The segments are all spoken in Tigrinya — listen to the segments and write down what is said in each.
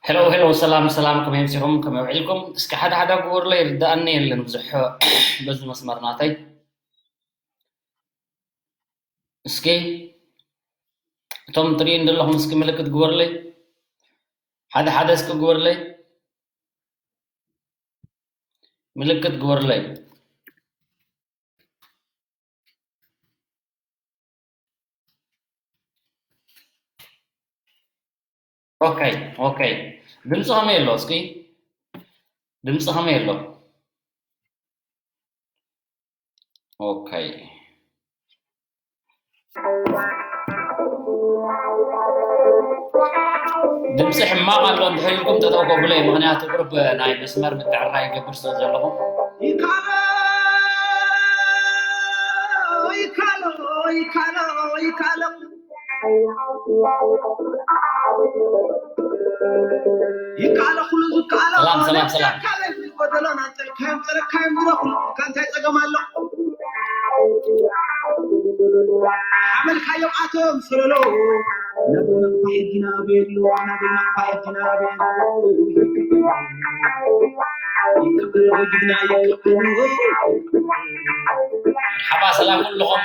ሄሎ ሄሎ፣ ሰላም ሰላም፣ ከመይ ኣምሲኹም? ከመይ ውዒልኩም? እስኪ ሓደ ሓደ ግበሩለይ፣ ይርድኣኒ የለን ብዙሕ በዚ መስመር ናተይ። እስኪ እቶም ትርእዩ ዘለኹም እስኪ ምልክት ግበሩለይ፣ ሓደ ሓደ እስኪ ግበሩለይ፣ ምልክት ግበሩለይ። ኦኬ ኦኬ፣ ድምፂ ከመይ ኣሎ? እስኪ ድምፂ ከመይ ኣሎ? ኦኬ፣ ድምፂ ሕማቕ ኣሎ እንድሕር ኢልኩም ጠጠው ከብሎ እዩ። ምኽንያቱ ቁርብ ናይ መስመር ምትዕርራይ ይገብር ስለ ዘለኹ። ይካሎ ይካሎ ይካሎ ይካሎ ይካሎ ኩሉ ዝካሎ ሰላም ሰላም ሰላም። ካበይ ዝጎደሎ ናንጠልካዮም ጠረካዮም ድረኹ እንታይ ጸገም ኣሎ? ሓመልካዮም ኣቶም ሰለሎ ናቶም ናቕፋ ሕጊና ኣበየሎ ናቶም ናቕፋ ሕጊና ኣበየሎ ይካሎ ጅግና ይካሎ መርሓባ ሰላም ኩልኹም።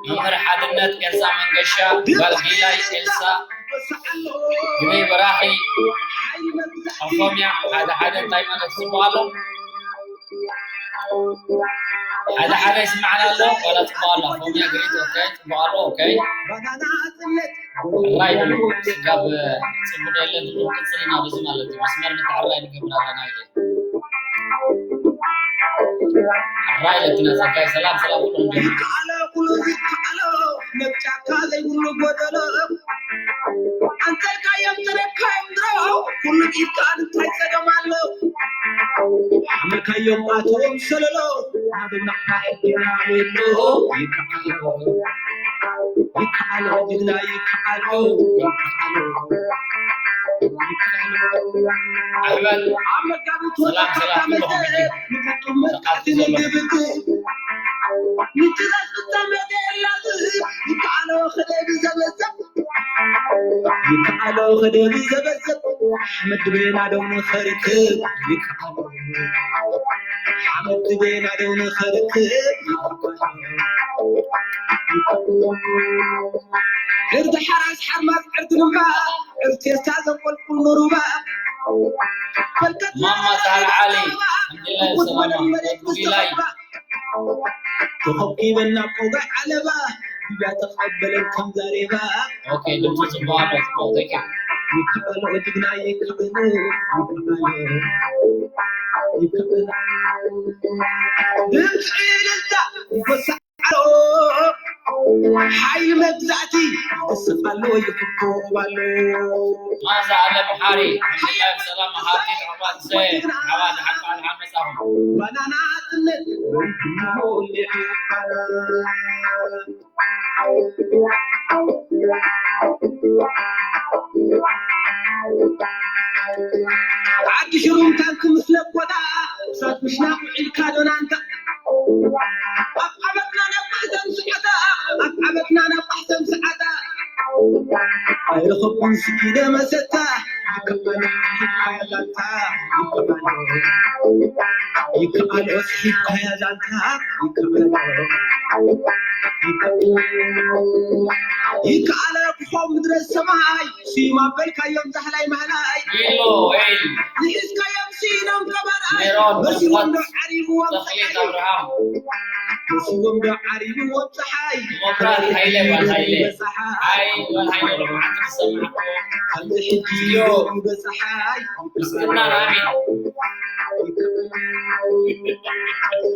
መምህር ሓድነት ኤልሳ መንገሻ፣ ጓል ጊላይ ኤልሳ፣ ግደይ በራኺ፣ ኣፎምያ ሓደ ሓደ እንታይ ማለት ጽቡቕ ኣሎ? ሓደ ሓደ ይስማዕና ኣሎ ዋላ ጽቡቕ ኣሎ? ኣፎምያ ግሪት ኦኬ፣ ጽቡቕ ኣሎ ኦኬ። ራይ ብሉ ስጋብ ጽቡቕ የለን፣ ቅጽል ኢና በዚ ማለት እዩ። መስመር ምትዕርራይ ንገብር ኣለና ኢለ ራይ ለትና ጸጋይ ሰላም ሰላም ኩሉ እንዴ ይከኣሎ ኩሉ ይከኣሎ መጫካ ዘይብሉ ጎደሎ ኣንተልካዮም ተረካዮም ድሮ ኩሉ ይከኣል እንታይ ጸገም ኣሎ ሓመልካዮም ኣቶም ሰለሎ ናብና ሓይና የሎ ይከኣሎ ይከኣሎ ጅግና ይከኣሎ ይከኣሎ ኣሕመድ ኣብ መጋቢት ሰላም ሰላም ኩልኹም ሕጂ ተቓጽ ዘሎ ይከኣሎ ኸደብ ዘበዘብ ኣሕመድ ቤና ደው ንኸርክብ ይከኣሎ ሓመድ ቤና ደው ንኸርክብ ዕርዲ ሓራስ ሓርማዝ ዕርዲ ድማ ዕርቴስታ ዘንቆልቁል ንሩባ ፈልከት ማማ ሳህል ዓሊ፣ ኣልሐምዱሊላህ ሰላማ፣ ወጉዲ ላይ። ተኸኪበና ቆጋዕ ዓለባ ቢባ ተቐበለን ከም ዛሬባ ኦኬ፣ ድምፁ ጽቡቕ ኣሎ፣ ጽቡቕ፣ thank you። ይከኣሎ ጅግና ይከኣሎ ይከኣሎ ይከኣሎ ድምፂ እልልታ ይጎሳ ሓይሊ መግዛእቲ ይስቕ ኣሎ ይፍኮብ ኣሎ ማዛ ኣለም ሓሪ ሓያል ሰላም ሃብቲ ተዕዋት ዘ ሓዋ ዝሓልፋ ኣልሓን መጻኹም ባናና ኣትነት ወይትሞ ሊዓፋና ዓዲ ሽሩም ታንክ ምስ ለኮታ እሳት ምሽናቕ ውዒልካ ዶናንታ ኣብ ዓበትና ነፋሕተን ስዓታ ኣብ ዓበትና ነፋሕተን ስዓታ ኣይረኸብኩን ስኢነ መሰታ ይከኣሎ ይከኣሎ ይከኣሎ ስሒብካያ ዛንታ ይከኣሎ ይከኣሎ ይከኣሎ ክኾን ምድረ ሰማይ ስዩም ኣበልካዮም ዛህላይ ማህላይ ኢሎ ኤል ንሒዝካዮም ስኢኖም ከማን ኣይ ሜሮን መሲዎም ዶ ብስራት ዓሪብዎም ተኽሊት ፀሓይ ኣብርሃም መሲዎም ዶ ዓሪብዎም ፀሓይ መብራት ሃይለ ጓል ሃይለ በፀሓይ ኣይ ጓል ሃይለ ሎምዓንቲ ትሰምዕ ከምዚ ሕጂ ዮ በፀሓይ ክርስትና ናሚ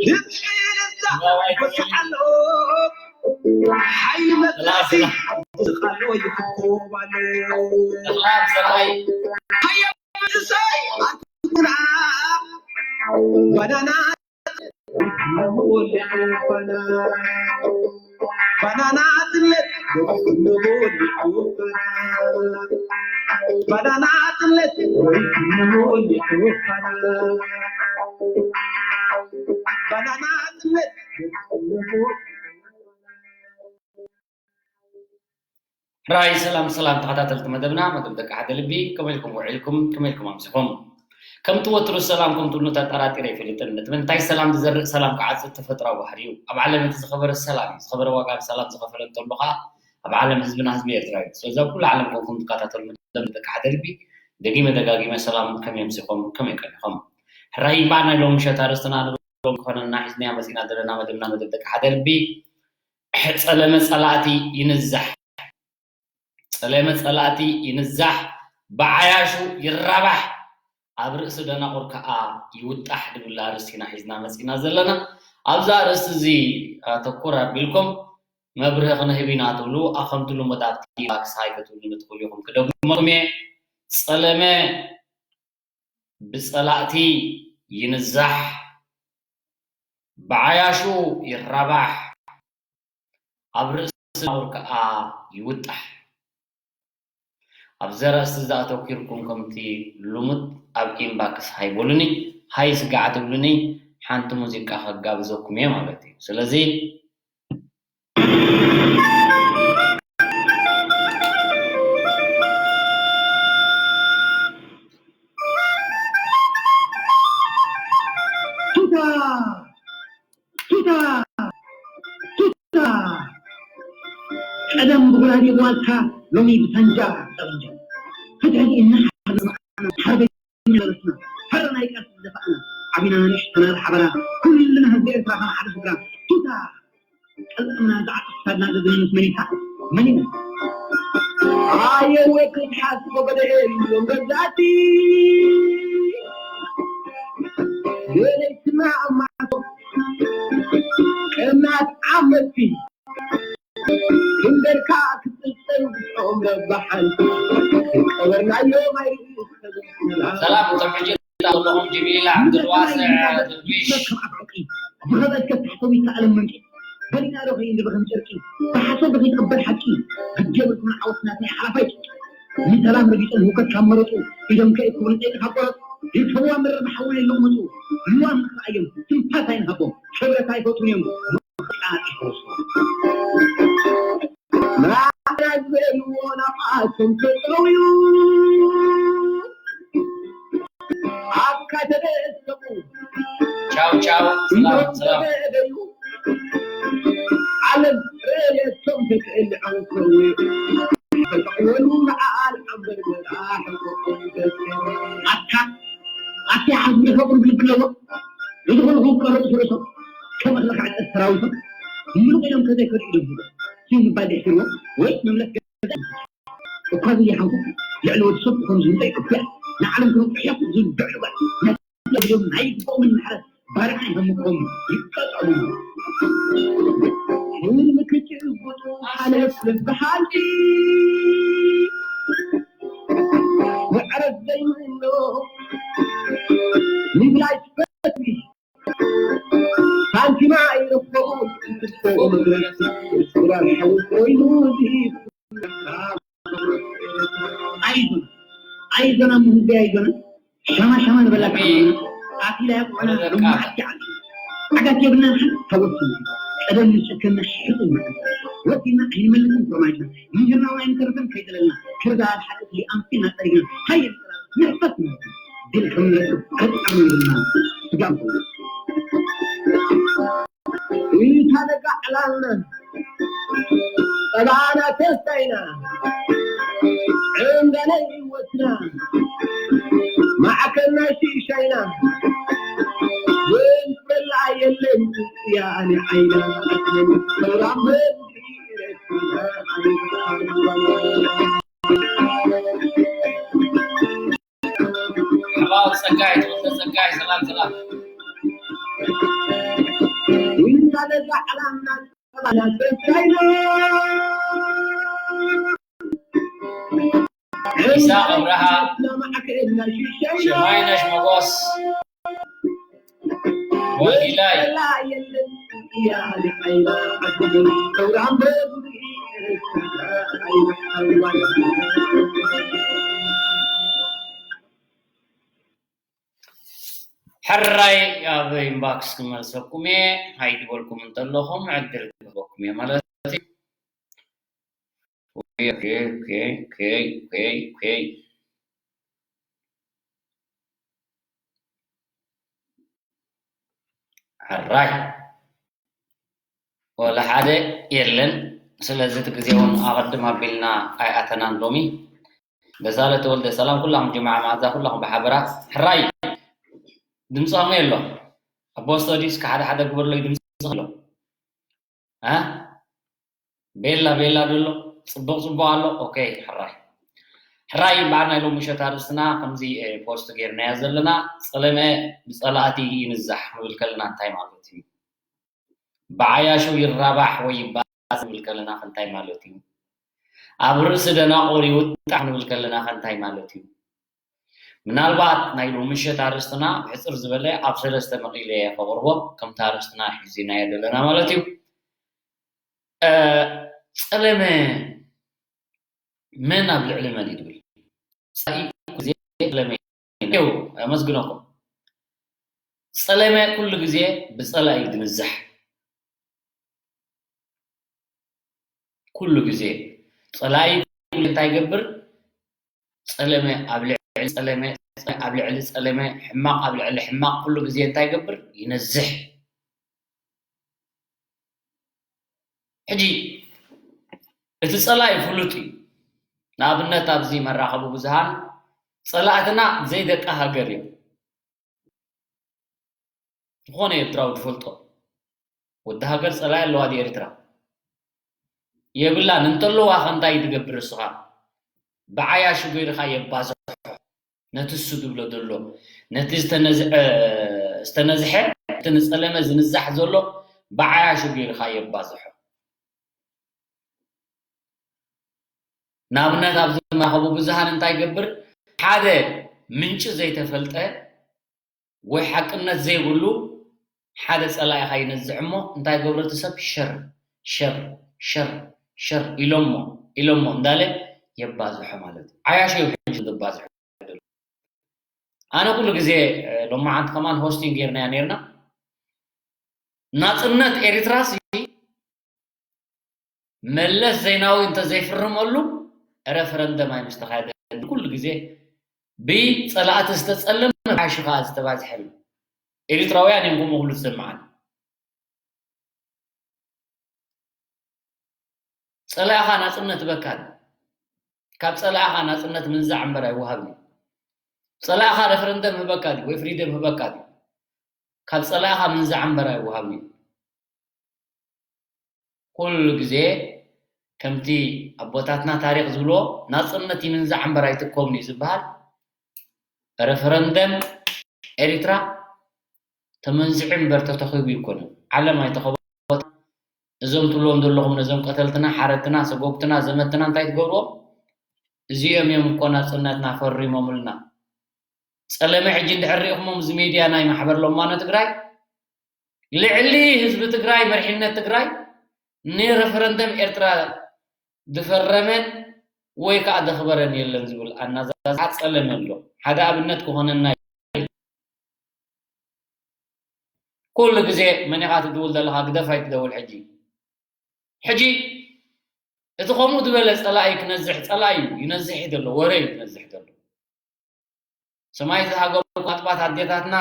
ድምፂ ልዛ በፀሓሎ ሓይሊ መግዛእቲ ዝኻሎ ይፍኮባሎ ተኽላብ ዘርኣይ ሃየ መንእሰይ ኣርኩና ባናና ወሊዑ ባና ባናና ትነት ወሊዑ ባና ባናና ትነት ወሊዑ ባና ባናና ትነት ሕራይ ሰላም ሰላም ተኸታተልቲ መደብና፣ መደብ ደቂ ሓደ ልቢ፣ ከመይ ኢልኩም ውዒልኩም? ከመይ ኢልኩም ኣምሲኹም? ከምቲ ወትሩ ሰላም ከም ትብሉ ተጠራጢረ ኣይፈልጥን። ነቲ ምንታይ ሰላም ዝዘርእ ሰላም ክዓጽድ ተፈጥሮኣዊ ባህሪ እዩ። ኣብ ዓለም እቲ ዝኸበረ ሰላም እዩ። ዝኸበረ ዋጋ ብሰላም ዝኸፈለ እንተሎ ኸዓ ኣብ ዓለም ህዝብና ህዝቢ ኤርትራ እዩ። ስለዚ ኣብ ኩሉ ዓለም ኮንኩም ትከታተሉ መደብ ደቂ ሓደ ልቢ፣ ደጊመ ደጋጊመ ሰላም ከመይ ኣምሲኹም? ከመይ ቀኒኹም? ሕራይ እምበኣር ናይ ሎሚ ምሸት ኣርእስትና ንብሎም ክኾነና ሒዝናዮ መጺና ዘለና መደብና መደብ ደቂ ሓደ ልቢ፣ ጸለመ ጸላእቲ ይንዛሕ። ጸለመ ጸላእቲ ይንዛሕ፣ ብዓያሹ ይራባሕ፣ ኣብ ርእሲ ደናቑር ከኣ ይውጣሕ ዝብል ኣርእስቲ ኢና ሒዝና መጺና ዘለና። ኣብዛ ኣርእስቲ እዚ ኣተኩር ኣቢልኩም መብርሂ ክንህብ ኢና ትብሉ፣ ኣብ ከምቲ ልሙድ ኣብቲ ባክስ ሃይ ክትብሉኒ ትኽእሉ ኢኹም። ክደግመኩም እየ። ጸለመ ብጸላእቲ ይንዛሕ፣ ብዓያሹ ይራባሕ፣ ኣብ ርእሲ ነውር ከኣ ይውጣሕ። ኣብዚ ኣርእስቲ እዚ ኣተኲርኩም ከምቲ ልሙድ ኣብ ኢንባክስ ሃይ በሉኒ፣ ሃይ ስጋዕ ትብሉኒ፣ ሓንቲ ሙዚቃ ከጋብዘኩም እየ ማለት እዩ። ስለዚ ቱታ! ቱታ! ቱታ! ቀደም ብጉራዴ ብዋልታ፣ ሎሚ ብሳንጃ ጠበንጃ። ፍትሒ እናሓለና ሓርበኛ ነበስና፣ ፈር ናይ ቃልሲ ዝደፋእና፣ ዓቢና ንእሽተና ዝሓበና፣ ኩልና ህዝቢ ኤርትራ ከም ሓደ ስድራ። ቱታ! ቀልጥምና ዝዓጠፍካልና ዘበነ ምስ መኒታ መኒና። ኣየወ ክትሓስቦ በደኤ እዮም ገዛእቲ። የለይትና ኣብ ማዕቶ ቅናት ዓመቲ። ክንደርካ ክትጽል ብጾም ረባሓን። ቀበርናዮ ማይ ሰላም፣ እቶም ሕጂ ዘለኹም ጅብሪል ዓብዱልዋስዕ ድርቢሽ። ዝኸበትከ ታሕተዊት ዓለም መንቂ። በሊና ዶ ከይንድበ ከም ጨርቂ። ብሓሶት ዶ ከይትቕበል ሓቂ። ግዲ የብልኩምን ዓወት ናትና ሓላፋይ ጭርቂ። ንሰላም ረጊጾም ህውከት ካብ መረጹ። ኢዶም ከእክቡ ንጸይቂ ካብ ቆረጹ። ይእከብዋ መረር ብሓዊ የለቕመጹ። ልዋም ንኽርኣዮም ትንፋስ ኣይንሃቦም። ክብረት ኣይፈትዉን እዮም። መርዓና ዝበልዎ ናብኣቶም ተጠውዩ ኣብ ካተደሰቡ ቻው ቻው። ሰላም ሰላም። ተበደዩ ዓለም ረየቶም ተክእል ዓንኮዊ ተጠወሉ ንዓል ዓንበር መራሕ ኣካ ኣካ ዓንበር ከቁር ብልብለዎ ዝኹልኹ ቀረብ ስርሶ ከም ኣኽለካ ዕጠት ሰራዊቶም ምሉቕ ኢሎም ከዘይከዱ ኢሎም ዝብል ሲም ምባል ደሕስርዎ ወይ መምለስ ገዛ እኳ ዘይሓንኩ ልዕሊ ወዲ ሰብ ክኾኑ ዝምንጠ ኢትዮጵያ ንዓለም ክነውፅሕ እዮም ዝብል ብዕልጓል ናይ ልቦምን ማሕረት ባርዕ ይህምኮም ይቀጠሉ ሕልሚ ክጭብጡ ሓለፍ ዝበሃል መዕረፍ ዘይምህኖ ምብላይ ትፈትዊ ሳንቲማ ኣይረኽቦ ክትስፎ መግረፍ ስራር ሓዊ ኮይኑ ዝሂብ ኣይዞን ኣይዞን ኣሞ ህዝቢ ኣይዞን ሻማ ሻማ ንበላ ጣዕማና ኣኪላ ያቆና ሎማዓት ይዓል ሓጋት የብልና ንሓን ተወስኑ ቀደም ንጨከና ሕጡ ወዲና ኣይንመልስን ሮማይና ምንግርና ዋይን ተርፍን ከይጥለልና ክርዳ ሓቂ ኣንፊና ጠሪግና ሃየ ንሕፈት ድል ከም ንረክብ ከጣም ይብልና ስጋም እንታ ደጋ ዕላልና ጸባና ተስፋይና ዕንዳና ህይወትና ማዕከልና ሽሻይና ዝንፈላ የለን ያኔ ዓይና ሰውራም ሓባው ጸጋይ ተወልደ ጸጋይ ሰላም ሰላም። ኢሳቅ ኣብርሃ፣ ሸማይነሽ መጎስ፣ ወዲላይ ሕራይ ኣብ ኢንባክስ ክመልሰኩም እየ። ሃይ ዝበልኩም እንተለኹም ዕድል ክህበኩም እየ ማለት እዩ። ኦኬ፣ ኦኬ፣ ኦኬ፣ ኦኬ፣ ኦኬ። ሕራይ። ወላ ሓደ የለን። ስለዚ እቲ ግዜ እውን ኣቐድም ኣቢልና ኣይኣተናን ሎሚ። በዛለ ተወልደ ሰላም፣ ኩላኹም ጅምዓ መኣዛ፣ ኩላኹም ብሓበራ። ሕራይ። ድምፂ ከመይ ኣሎ? ኣቦ ስቶዲ እስከ ሓደ ሓደ ግበረለይ፣ ድምፂ ኣሎ። እ? ቤላ፣ ቤላ ዶ ኣሎ? ጽቡቕ፣ ጽቡቕ ኣሎ። ኦኬ፣ ሕራይ። ሕራይ፣ እምበኣር ናይ ሎሚ ምሸት ኣርእስትና ከምዚ፣ እ፣ ፖስት ጌርናዮ ዘለና፣ ጸለመ ብጸላእቲ ይንዛሕ ክንብል ከለና እንታይ ማለት እዩ? ብዓያሹ ይራባሕ ወይ ይባዛሕ ክንብል ከለና ከ እንታይ ማለት እዩ? ኣብ ርእሲ ደናቑር ይውጣሕ ክንብል ከለና ከ እንታይ ማለት እዩ? ምናልባት ናይ ሎሚ ምሸት ኣርእስትና ብሕጽር ዝበለ ኣብ ሰለስተ መቒለ ከቕርቦ፣ ከምቲ ኣርእስትና ሒዝናዮ ዘለና ማለት እዩ። እ፣ ጸለመ መን ኣብ ልዕሊ መን እዩ ዝብል? ጸላኢ ኩሉ ግዜ ጸለመ እዩ። ኣመስግነኩም። ጸለመ ኩሉ ግዜ ብጸላኢ እዩ ዝንዛሕ። ኩሉ ግዜ ጸላኢ እንታይ ይገብር? ጸለመ ኣብ ልዕሊ ጸለመ፣ ጸለመ ኣብ ልዕሊ ጸለመ፣ ሕማቕ ኣብ ልዕሊ ሕማቕ ኩሉ ግዜ እንታይ ይገብር? ይነዝሕ። ሕጂ እቲ ጸላኢ ፍሉጥ እዩ። ንኣብነት ኣብዚ መራኸቢ ብዙሃን ጸላእትና ዘይደቂ ሃገር እዮም። ዝኾነ ኤርትራዊ ዝፈልጦ። ወዲ ሃገር ጸላኢ ኣለዋ ድያ ኤርትራ? የብላን። እንተለዋ ከ እንታይ ትገብር እስኻ? ብዓያሹ ገይርኻ የባዝሖ። ነቲ እሱ ዝብሎ ዘሎ፣ ነቲ ዝተነዝሐ፣ ዝተነዝሐ፣ እቲ ንጸለመ ዝንዛሕ ዘሎ ብዓያሹ ገይርኻ የባዝሖ። ንኣብነት ኣብዚ መራኸቢ ብዙሃን እንታይ ይገብር? ሓደ ምንጪ ዘይተፈልጠ ወይ ሓቅነት ዘይብሉ ሓደ ጸላኢኻ ይነዝዕ እሞ እንታይ ገብሮ እቲ ሰብ? ሸር፣ ሸር፣ ሸር፣ ሸር ኢሎሞ፣ ኢሎሞ እንዳለ የባዝሖ ማለት እዩ። ዓያሹ እዩ ሕጂ ዘባዝሖ። ኣነ ኩሉ ግዜ፣ እ፣ ሎማዓንቲ ከማን ሆስቲንግ ጌርናያ ኔርና። ናጽነት ኤሪትራሲ መለስ ዜናዊ እንተዘይፍርመሉ ረፈረንደም ኣይምስተኻየደን። ኩሉ ግዜ ብጸላእቲ ዝተጸለመ ብዓያሹ ከኣ ዝተባዝሐሉ። ኤሪትራውያን እዮም ከምኡ ክብሉ ዝሰምዓኒ። ጸላእኻ ናጽነት ህበካ ድዩ? ካብ ጸላእኻ ናጽነት ምንዛዕ እምበር ኣይወሃብን እዩ። ጸላእኻ ረፈረንደም ህበካ ድዩ ወይ ፍሪደም ህበካ ድዩ? ካብ ጸላእኻ ምንዛዕ እምበር ኣይወሃብን እዩ። ኩሉ ግዜ ከምቲ ኣቦታትና ታሪኽ ዝብልዎ፣ ናጽነት ይምንዛዕ እምበር ኣይትከብን እዩ ዝበሃል። ረፈረንደም ኤሪትራ ተመንዚዑ እምበር ተተኺቡ ኣይኮነን። ዓለም ኣይተኸበቦ። እዞም ትብልዎም ዘለኹም ነዞም ቀተልትና፣ ሓረድትና፣ ሰጎግትና፣ ዘመትና እንታይ ትገብርዎም? እዚኦም እዮም እኮ ናጽነትና ፈሪሞምልና። ጸለመ ሕጂ እንድሕር ሪኢኹሞም እዚ ሚድያ ናይ ማሕበር ለማኖ ትግራይ፣ ልዕሊ ህዝቢ ትግራይ፣ መሪሕነት ትግራይ ንረፈረንደም ኤርትራ ዝፈረመን ወይ ከዓ ዘኽበረን የለን ዝብል ኣናዛዝኣ ጸለመ ኣሎ። ሓደ ኣብነት ክኾነና እዩ። ኩሉ ግዜ መን ኢኻ ትድውል ዘለኻ? ግደፍ ኣይትደውል ሕጂ። ሕጂ እቲ ከምኡ ዝበለ ጸላኢ ክነዝሕ፣ ጸላኢ እዩ፣ ይነዝሕ እዩ ዘሎ፣ ወረ እዩ ክነዝሕ ዘሎ። ሰማይ ዝሃገርኩም ኣጥባት ኣዴታትና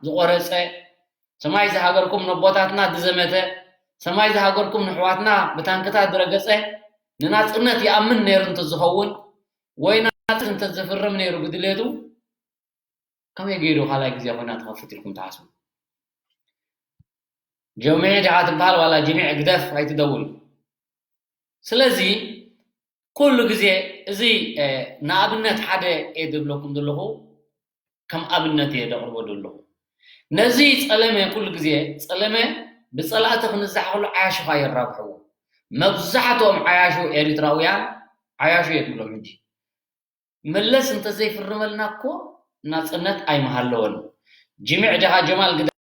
ዝቖረጸ፣ ሰማይ ዝሃገርኩም ነቦታትና ዝዘመተ፣ ሰማይ ዝሃገርኩም ንሕዋትና ብታንክታት ዝረገጸ፣ ንናጽነት ይኣምን ነይሩ እንተዝኸውን፣ ወይ ናጽነት እንተዝፍርም ነይሩ ብድሌቱ፣ ከመይ ገይሩ ካልኣይ ግዜ ኮይና ትኸፍት ኢልኩም ትሓስቡ? ጀሚዕ ዲኻ ትበሃል ዋላ ጅሚዕ ግደፍ ኣይትደውል። ስለዚ ኩሉ ግዜ እዚ፣ እ፣ ንኣብነት ሓደ እየ ዝብለኩም ዘለኹ፣ ከም ኣብነት እየ ዘቕርቦ ዘለኹ። ነዚ ጸለመ ኩሉ ግዜ ጸለመ ብጸላእቲ ክንዛሕ ከሎ ዓያሹኻ የራብሕዎ። መብዛሕትኦም ዓያሹ ኤሪትራውያን ዓያሹ እየ ትብሎም ሕጂ። መለስ እንተዘይፍርመልና እኮ ናጽነት ኣይምሃለወን። ጅሚዕ ዲኻ ጀማል ግደፍ፣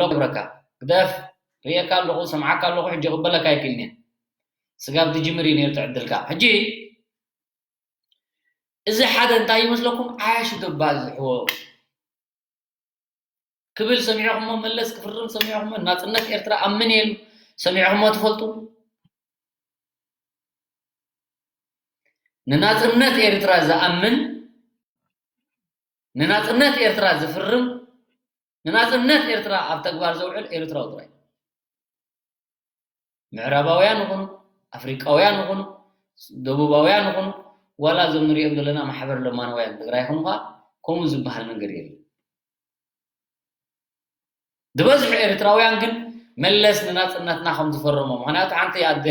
ሎ ክብረካ። ግደፍ፣ ርእየካ ኣለኹ፣ ሰምዓካ ኣለኹ፣ ሕጂ ክበለካ ኣይክእልን እየ። ስጋብ ትጅምር እዩ ነይሩ ትዕድልካ። ሕጂ እዚ ሓደ እንታይ ይመስለኩም? ዓያሹ ደባዝሕዎ ክብል ሰሚዕኹሞ? መለስ ክፍርም ሰሚዕኹሞ? ናጽነት ኤርትራ ኣምን እየ ኢሉ ሰሚዕኹሞ ትፈልጡ? ንናጽነት ኤርትራ ዝኣምን፣ ንናጽነት ኤርትራ ዝፍርም፣ ንናጽነት ኤርትራ ኣብ ተግባር ዘውዕል ኤርትራዊ ጥራይ። ምዕራባውያን ይኹኑ፣ ኣፍሪቃውያን ይኹኑ፣ ደቡባውያን ይኹኑ፣ ዋላ እዞም ንሪኦም ዘለና ማሕበር ለማናውያን ትግራይ ይኹኑ ኸዓ ከምኡ ዝበሃል ነገር የለን። ዝበዝሑ ኤርትራውያን ግን መለስ ንናጽነትና ከም ዝፈረሞ፣ ምኽንያቱ ሓንቲ ኣደ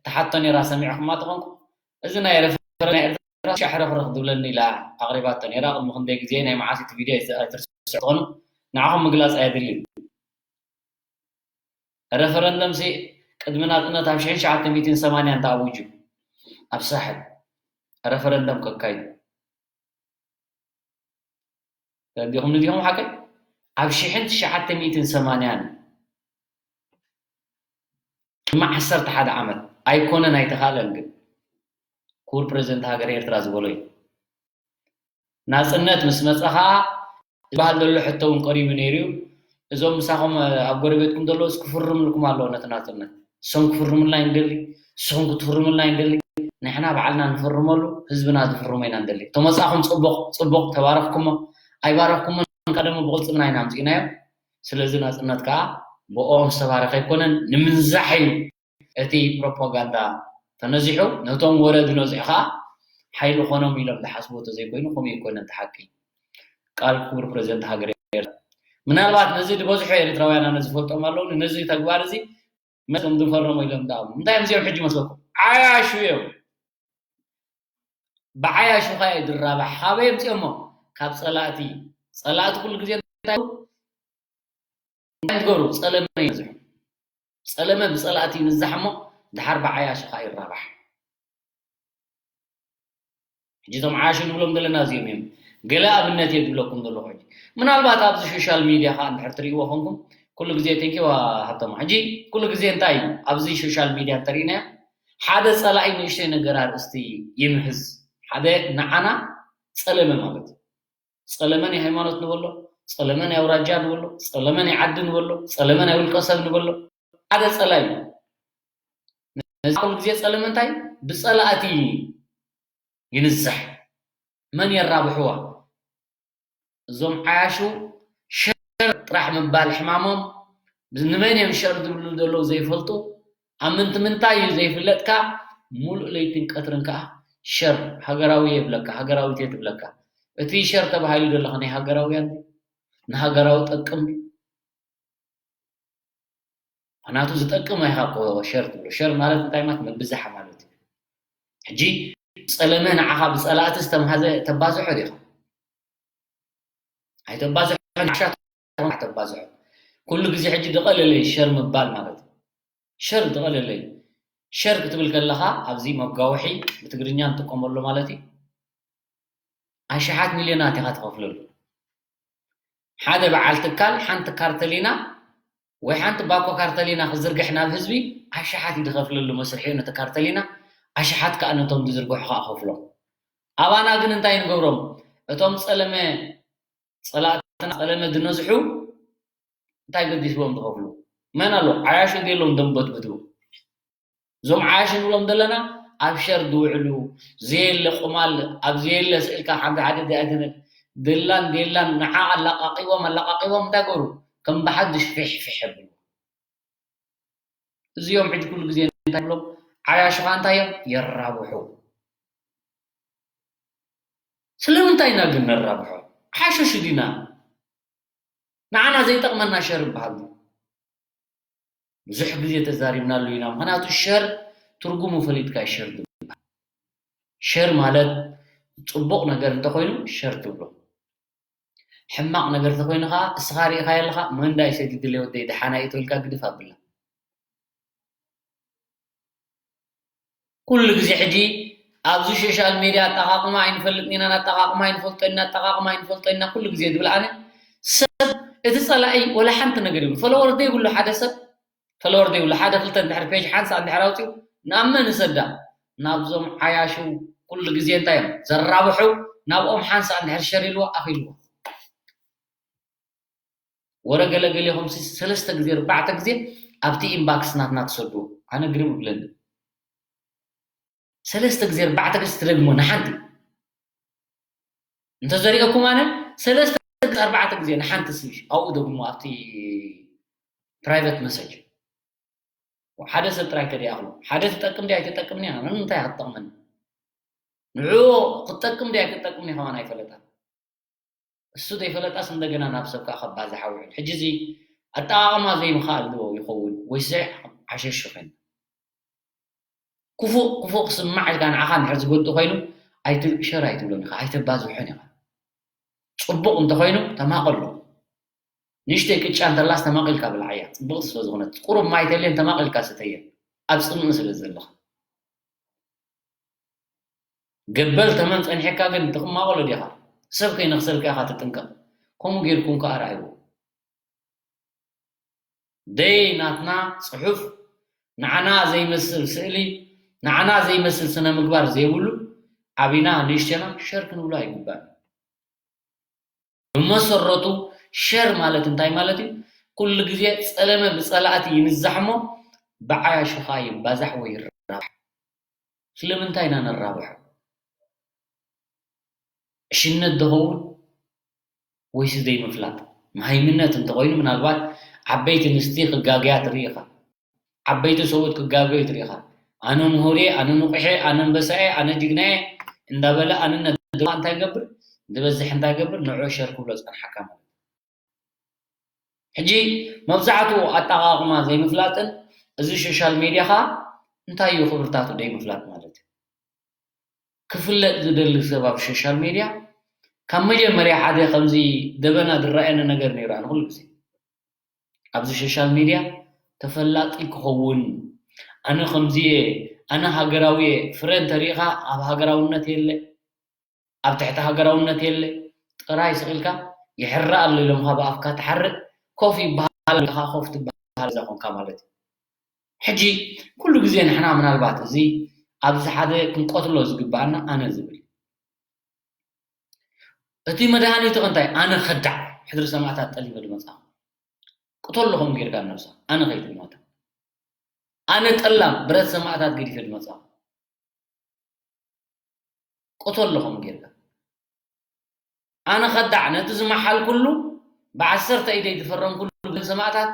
ትሓቶ ነይራ፣ ሰሚዕኹማ ተኾንኩም፣ እዚ ናይ ሬፈረንደም ናይ ኤርትራ ሻሕረኽረኽ ዝብለኒ ኢላ ኣቕሪባቶ ነይራ። ቅድሚ ክንደይ ግዜ፣ ናይ መዓስ እቲ ቪድዮ ኣይትርስዑ ትኾኑ፣ ንዓኹም ምግላጽ ኣየድልን። ሬፈረንደም ሲ ቅድሚ ናጽነት ኣብ ሽሕን ትሽዓተ ሚእትን ሰማንያን ተኣዊጁ ኣብ ሳሕል ሬፈረንደም ከካይዱ። ተረዲኹም ድኹም ሓቀይ? ኣብ ሽሕን ትሽዓተ ሚእትን ሰማንያን፣ ቅድሚ ዓሰርተ ሓደ ዓመት ኣይኮነን ኣይተኻእለን፣ ግን ክቡር ፕሬዚደንት ሃገር ኤርትራ ዝበሎ እዩ። ናጽነት ምስ መጸ ኸኣ ዝበሃል ዘሎ ሕቶ እውን ቀሪቡ ነይሩ እዩ። እዞም ምሳኹም ኣብ ጎረቤትኩም ዘለዉ ክፍርምልኩም ኣለዎ ነቲ ናጽነት። እሶም ክፍርሙልና ይንደሊ፣ ንስኹም ክትፍርሙልና ይንደሊ። ንሕና ባዕልና ንፍርመሉ፣ ህዝብና ዝፍርሞ ኢና ንደሊ። ተመጻኹም ጽቡቕ፣ ጽቡቕ፣ ተባረኽኩሞ፣ ኣይባረኽኩሞን፣ ቀደሙ ብቕልጽምና ኢና ኣምጺእናዮ። ስለዚ ናጽነት ከኣ ብኦም ዝተባረኸ ኣይኮነን፣ ንምንዛሕ እዩ። እቲ ፕሮፓጋንዳ ተነዚሑ፣ ነቶም ወረ ዝነዝሑ ከኣ ሓይሊ ኮኖም ኢሎም ዝሓስቡ ተዘይኮይኑ፣ ከምኡ ኣይኮነን እቲ ሓቂ። ቃል ክቡር ፕሬዚደንት ሃገር ኤርትራ። ምናልባት ነዚ ዝበዝሑ ኤርትራውያን ኣነ ዝፈልጦም ኣለዉ፣ ነዚ ተግባር እዚ መስ ከም ዝፈረሙ ኢሎም ዝኣምኑ። እንታይ እዮም እዚኦም ሕጂ መስለኩም? ዓያሹ እዮም። ብዓያሹ ኸኣ እዩ ዝራባሕ። ካበይ ኣምጺኦሞ? ካብ ጸላእቲ። ጸላእቲ ኩሉ ግዜ እንታይ እንታይ ትገብሩ? ጸለመ ይነዝሑ። ጸለመ ብጸላእቲ ይንዛሕ እሞ፣ ድሓር ብዓያሹ ኸኣ ይራባሕ። ሕጂ እቶም ዓያሹ ንብሎም ዘለና እዚኦም እዮም። ገለ ኣብነት እየ ዝብለኩም ዘለኹ ሕጂ። ምናልባት ኣብዚ ሶሻል ሚድያ ኸኣ እንድሕር ትርእይዎ ኾንኩም፣ ኩሉ ግዜ፣ ቴንኪው ሃብቶም። ሕጂ ኩሉ ግዜ እንታይ እዩ? ኣብዚ ሶሻል ሚድያ እንተሪእናዮ፣ ሓደ ጸላኢ ንእሽተይ ነገር ኣርእስቲ ይምህዝ። ሓደ ንዓና ጸለመ ማለት እዩ። ጸለመ ናይ ሃይማኖት ንበሎ፣ ጸለመ ናይ ኣውራጃ ንበሎ፣ ጸለመ ናይ ዓዲ ንበሎ፣ ጸለመ ናይ ውልቀ ሰብ ንበሎ፣ ሓደ ጸላኢ እዩ። ነዚ ኩሉ ግዜ ጸለመ እንታይ? ብጸላእቲ ይንዛሕ። መን የራብሕዋ? እዞም ዓያሹ ሸር ጥራሕ ምባል ሕማሞም፣ ንመን እዮም ሸር ዝብሉ ዘለዉ ዘይፈልጡ፣ ኣብ ምንቲ ምንታይ እዩ ዘይፍለጥካ፣ ሙሉእ ለይትን ቀትርን ከኣ ሸር፣ ሃገራዊ እየ ይብለካ፣ ሃገራዊት እየ ትብለካ። እቲ ሸር ተባሂሉ ዘሎ ኸ ናይ ሃገራውያን ድዩ? ንሃገራዊ ጠቅም ድዩ? ምኽንያቱ ዝጠቅም ኢኻ እኮ ሸር ትብሎ። ሸር ማለት እንታይ ማለት? ምብዛሕ ማለት እዩ። ሕጂ ጸለመ ንዓኻ ብጸላእቲ ዝተምሃዘ ተባዝሖ ዲኻ? ኣይተባዝሖ፣ ንዓሻ ተባዝሖ። ኩሉ ግዜ ሕጂ ድቐለለይ ሸር ምባል ማለት እዩ። ሸር ድቐለለይ። ሸር ክትብል ከለኻ ኣብዚ መጋውሒ ብትግርኛ ንጥቀመሉ ማለት እዩ። ኣሽሓት ሚልዮናት ኢኻ ትኸፍለሉ። ሓደ በዓል ትካል ሓንቲ ካርተሊና ወይ ሓንቲ ባኮ ካርተሊና ክዝርግሕ ናብ ህዝቢ ኣሽሓት እዩ ዝኸፍለሉ መስርሒ እዩ ነቲ ካርተሊና፣ ኣሽሓት ከኣ ነቶም ዝዝርግሑ ከኣ ከፍሎም። ኣባና ግን እንታይ ንገብሮም? እቶም ጸለመ ጸላእትና ጸለመ ዝነዝሑ እንታይ ገዲስዎም ዝኸፍሉ? መን ኣሎ? ዓያሹ ድየለውን ደንበጥብጡ። እዞም ዓያሹ ንብሎም ዘለና ኣብ ሸር ዝውዕሉ፣ ዘየለ ቁማል፣ ኣብ ዘየለ ስእልካ ሓንቲ ሓደ ዲኣ ትብል፣ ድላን ዴላን ንዓ ኣላቃቂቦም ኣላቃቂቦም እንታይ ገሩ? ከም ብሓድሽ ፊሕ ፊሕ የብሉ። እዚኦም ሕጂ ኩሉ ግዜ እንታይ ብሎም? ዓያሹኻ እንታይ እዮም? የራብሑ። ስለምንታይ ኢና ግን ነራብሖ? ሓሸሹ ዲና? ንዓና ዘይጠቕመና ሸር ይበሃል። ብዙሕ ግዜ ተዛሪብናሉ ኢና። ምኽንያቱ ሸር ትርጉሙ ፈሊጥካ እዩ ሸር ዝበሃል። ሸር ማለት ጽቡቕ ነገር እንተኾይኑ ሸር ትብሎ። ሕማቕ ነገር እንተኾይኑ ኸዓ እስኻ ርኢኻዮ ኣለኻ፣ መንዳይ ሰዲድለይ ወደይ ደሓና እዩ ተባሂልካ ግድፍ ኣብላ። ኩሉ ግዜ ሕጂ ኣብዚ ሶሻል ሜድያ ኣጠቓቕማ ኣይንፈልጥን ኢና፣ ኣጠቓቕማ ኣይንፈልጦ ኢና፣ ኣጠቓቕማ ኣይንፈልጦ ኢና ኩሉ ግዜ ዝብል ኣነ ሰብ እቲ ጸላኢ ወላ ሓንቲ ነገር ይብሉ። ፎሎወር ዘይብሉ ሓደ ሰብ፣ ፎሎወር ዘይብሉ ሓደ ክልተ እንድሕር ፔጅ ሓንሳእ እንድሕር ኣውጺኡ ናብ መን ይሰዳ? ናብዞም ዓያሹ ኩሉ ግዜ እንታይ እዮም ዘራብሑ? ናብኦም ሓንሳእ እንድሕር ሸር ኢልዎ ኣኺልዎ። ወረ ገለ ገሌኹም ሲ ሰለስተ ግዜ ኣርባዕተ ግዜ ኣብቲ ኢንባክስ ናትና ትሰድዎ። ኣነ ግርም ይብለኒ። ሰለስተ ግዜ ኣርባዕተ ግዜ ትደግሞ ንሓንቲ። እንተዘሪኦኩም ኣነ ሰለስተ ግዜ ኣርባዕተ ግዜ ንሓንቲ ስሽ ኣብኡ ደግሞ ኣብቲ ፕራይቨት መሰጅ ሓደ ሰብ ጥራይ ከዲኣኽሉ ሓደ ትጠቅም ዲ ኣይትጠቅም ኒ ኣነ እንታይ ክትጠቅመኒ ንዑ ክትጠቅም ዲ ኣይትጠቅም ኒ ከማን ኣይፈለጣን እሱ ዘይፈለጣስ እንደገና ናብ ሰብ ከዓ ከባዝሓ ውዕል ሕጂ እዚ ኣጠቃቅማ ዘይምኽኣል ዶ ይኸውን ወይስ ዓሸሽ ኮይኑ ክፉእ ክፉእ ክስማዕ ኢልካ ንዓኻ እንድሕር ዝጎድእ ኮይኑ ኣይትሸር ኣይትብሎን ኢኻ ኣይተባዝሖን ኢኻ ፅቡቕ እንተኮይኑ ተማቐሎ ንእሽተይ ቅጫ እንተላስ ተማቒልካ ብልዓያ ፅብቕቲ ስለ ዝኾነት ቁሩብ ማይ ተልየን ተማቒልካ ስተየን ኣብ ፅምኢ ስለ ዘለኻ ገበል ተመን ፀኒሕካ ግን ትቕማቐሎ ዲኻ ሰብ ከይነኽሰልካ ኢኻ ትጥንቀቕ ከምኡ ጌርኩም ከዓ ረኣይዎ ደይ ናትና ፅሑፍ ንዓና ዘይመስል ስእሊ ንዓና ዘይመስል ስነ ምግባር ዘይብሉ ዓቢና ንእሽተና ሸር ክንብሎ ኣይግባን ብመሰረቱ ሸር ማለት እንታይ ማለት እዩ ኩሉ ግዜ ፀለመ ብፀላእቲ ይንዛሕሞ ብዓያሹ ከዓ ይባዛሕ ወይ ይራባሕ ስለምንታይ ኢና ንራብሖ ዕሽነት ዝኸውን ወይሲ ዘይምፍላጥ? መሃይምነት እንተኾይኑ ምናልባት ዓበይቲ ንስቲ ክጋገያ ትርኢ ኢኻ። ዓበይቲ ሰብኡት ክጋገዩ ትርኢ ኢኻ። ኣነ ምሁር እየ፣ ኣነ ንቑሕ እየ፣ ኣነ ኣንበሳ እየ፣ ኣነ ጅግና እየ እንዳበለ ኣንነት ድማ እንታይ ይገብር? ዝበዝሕ እንታይ ይገብር? ንዑ ሸር ክብሎ ዝጸንሓካ ማለት እዩ። ሕጂ መብዛሕትኡ ኣጠቓቕማ ዘይምፍላጥን እዚ ሶሻል ሜድያ ኸኣ እንታይ እዩ ክብርታቱ ዘይምፍላጥ ማለት እዩ። ክፍለጥ ዝደሊ ሰብ ኣብ ሶሻል ሜድያ ካብ መጀመርያ ሓደ ከምዚ ደበና ዝረኣየኒ ነገር ነይሩ ኣነ ኩሉ ግዜ ኣብዚ ሶሻል ሜድያ ተፈላጢ ክኸውን ኣነ ከምዚ እየ ኣነ ሃገራዊ እየ ፍረ እንተሪኢኻ ኣብ ሃገራውነት የለ ኣብ ትሕቲ ሃገራውነት የለ ጥራይ ስቕ ኢልካ ይሕረ ኣሎ ኢሎምኻ ብኣፍካ ትሓርእ ኮፍ ይበሃል ኣለኻ ኮፍ ትበሃል እዛ ኮንካ ማለት እዩ ሕጂ ኩሉ ግዜ ንሕና ምናልባት እዚ ኣብዚ ሓደ ክንቀትሎ ዝግበኣና ኣነ ዝብል እቲ መድሃኒቱ ከ እንታይ ኣነ ከዳዕ ሕድሪ ሰማእታት ጠሊመ ድመጻኹ ቅተሎ ከምኡ ጌርካ ነብሳ ኣነ ከይትሞታ ኣነ ጠላም ብረት ሰማእታት ገዲፈ ድመጻኹ ቅተሎ ከምኡ ጌርካ ኣነ ከዳዕ ነቲ ዝመሓልኩሉ ብዓሰርተ ኢደይ ዝፈረምኩሉ ብረት ሰማእታት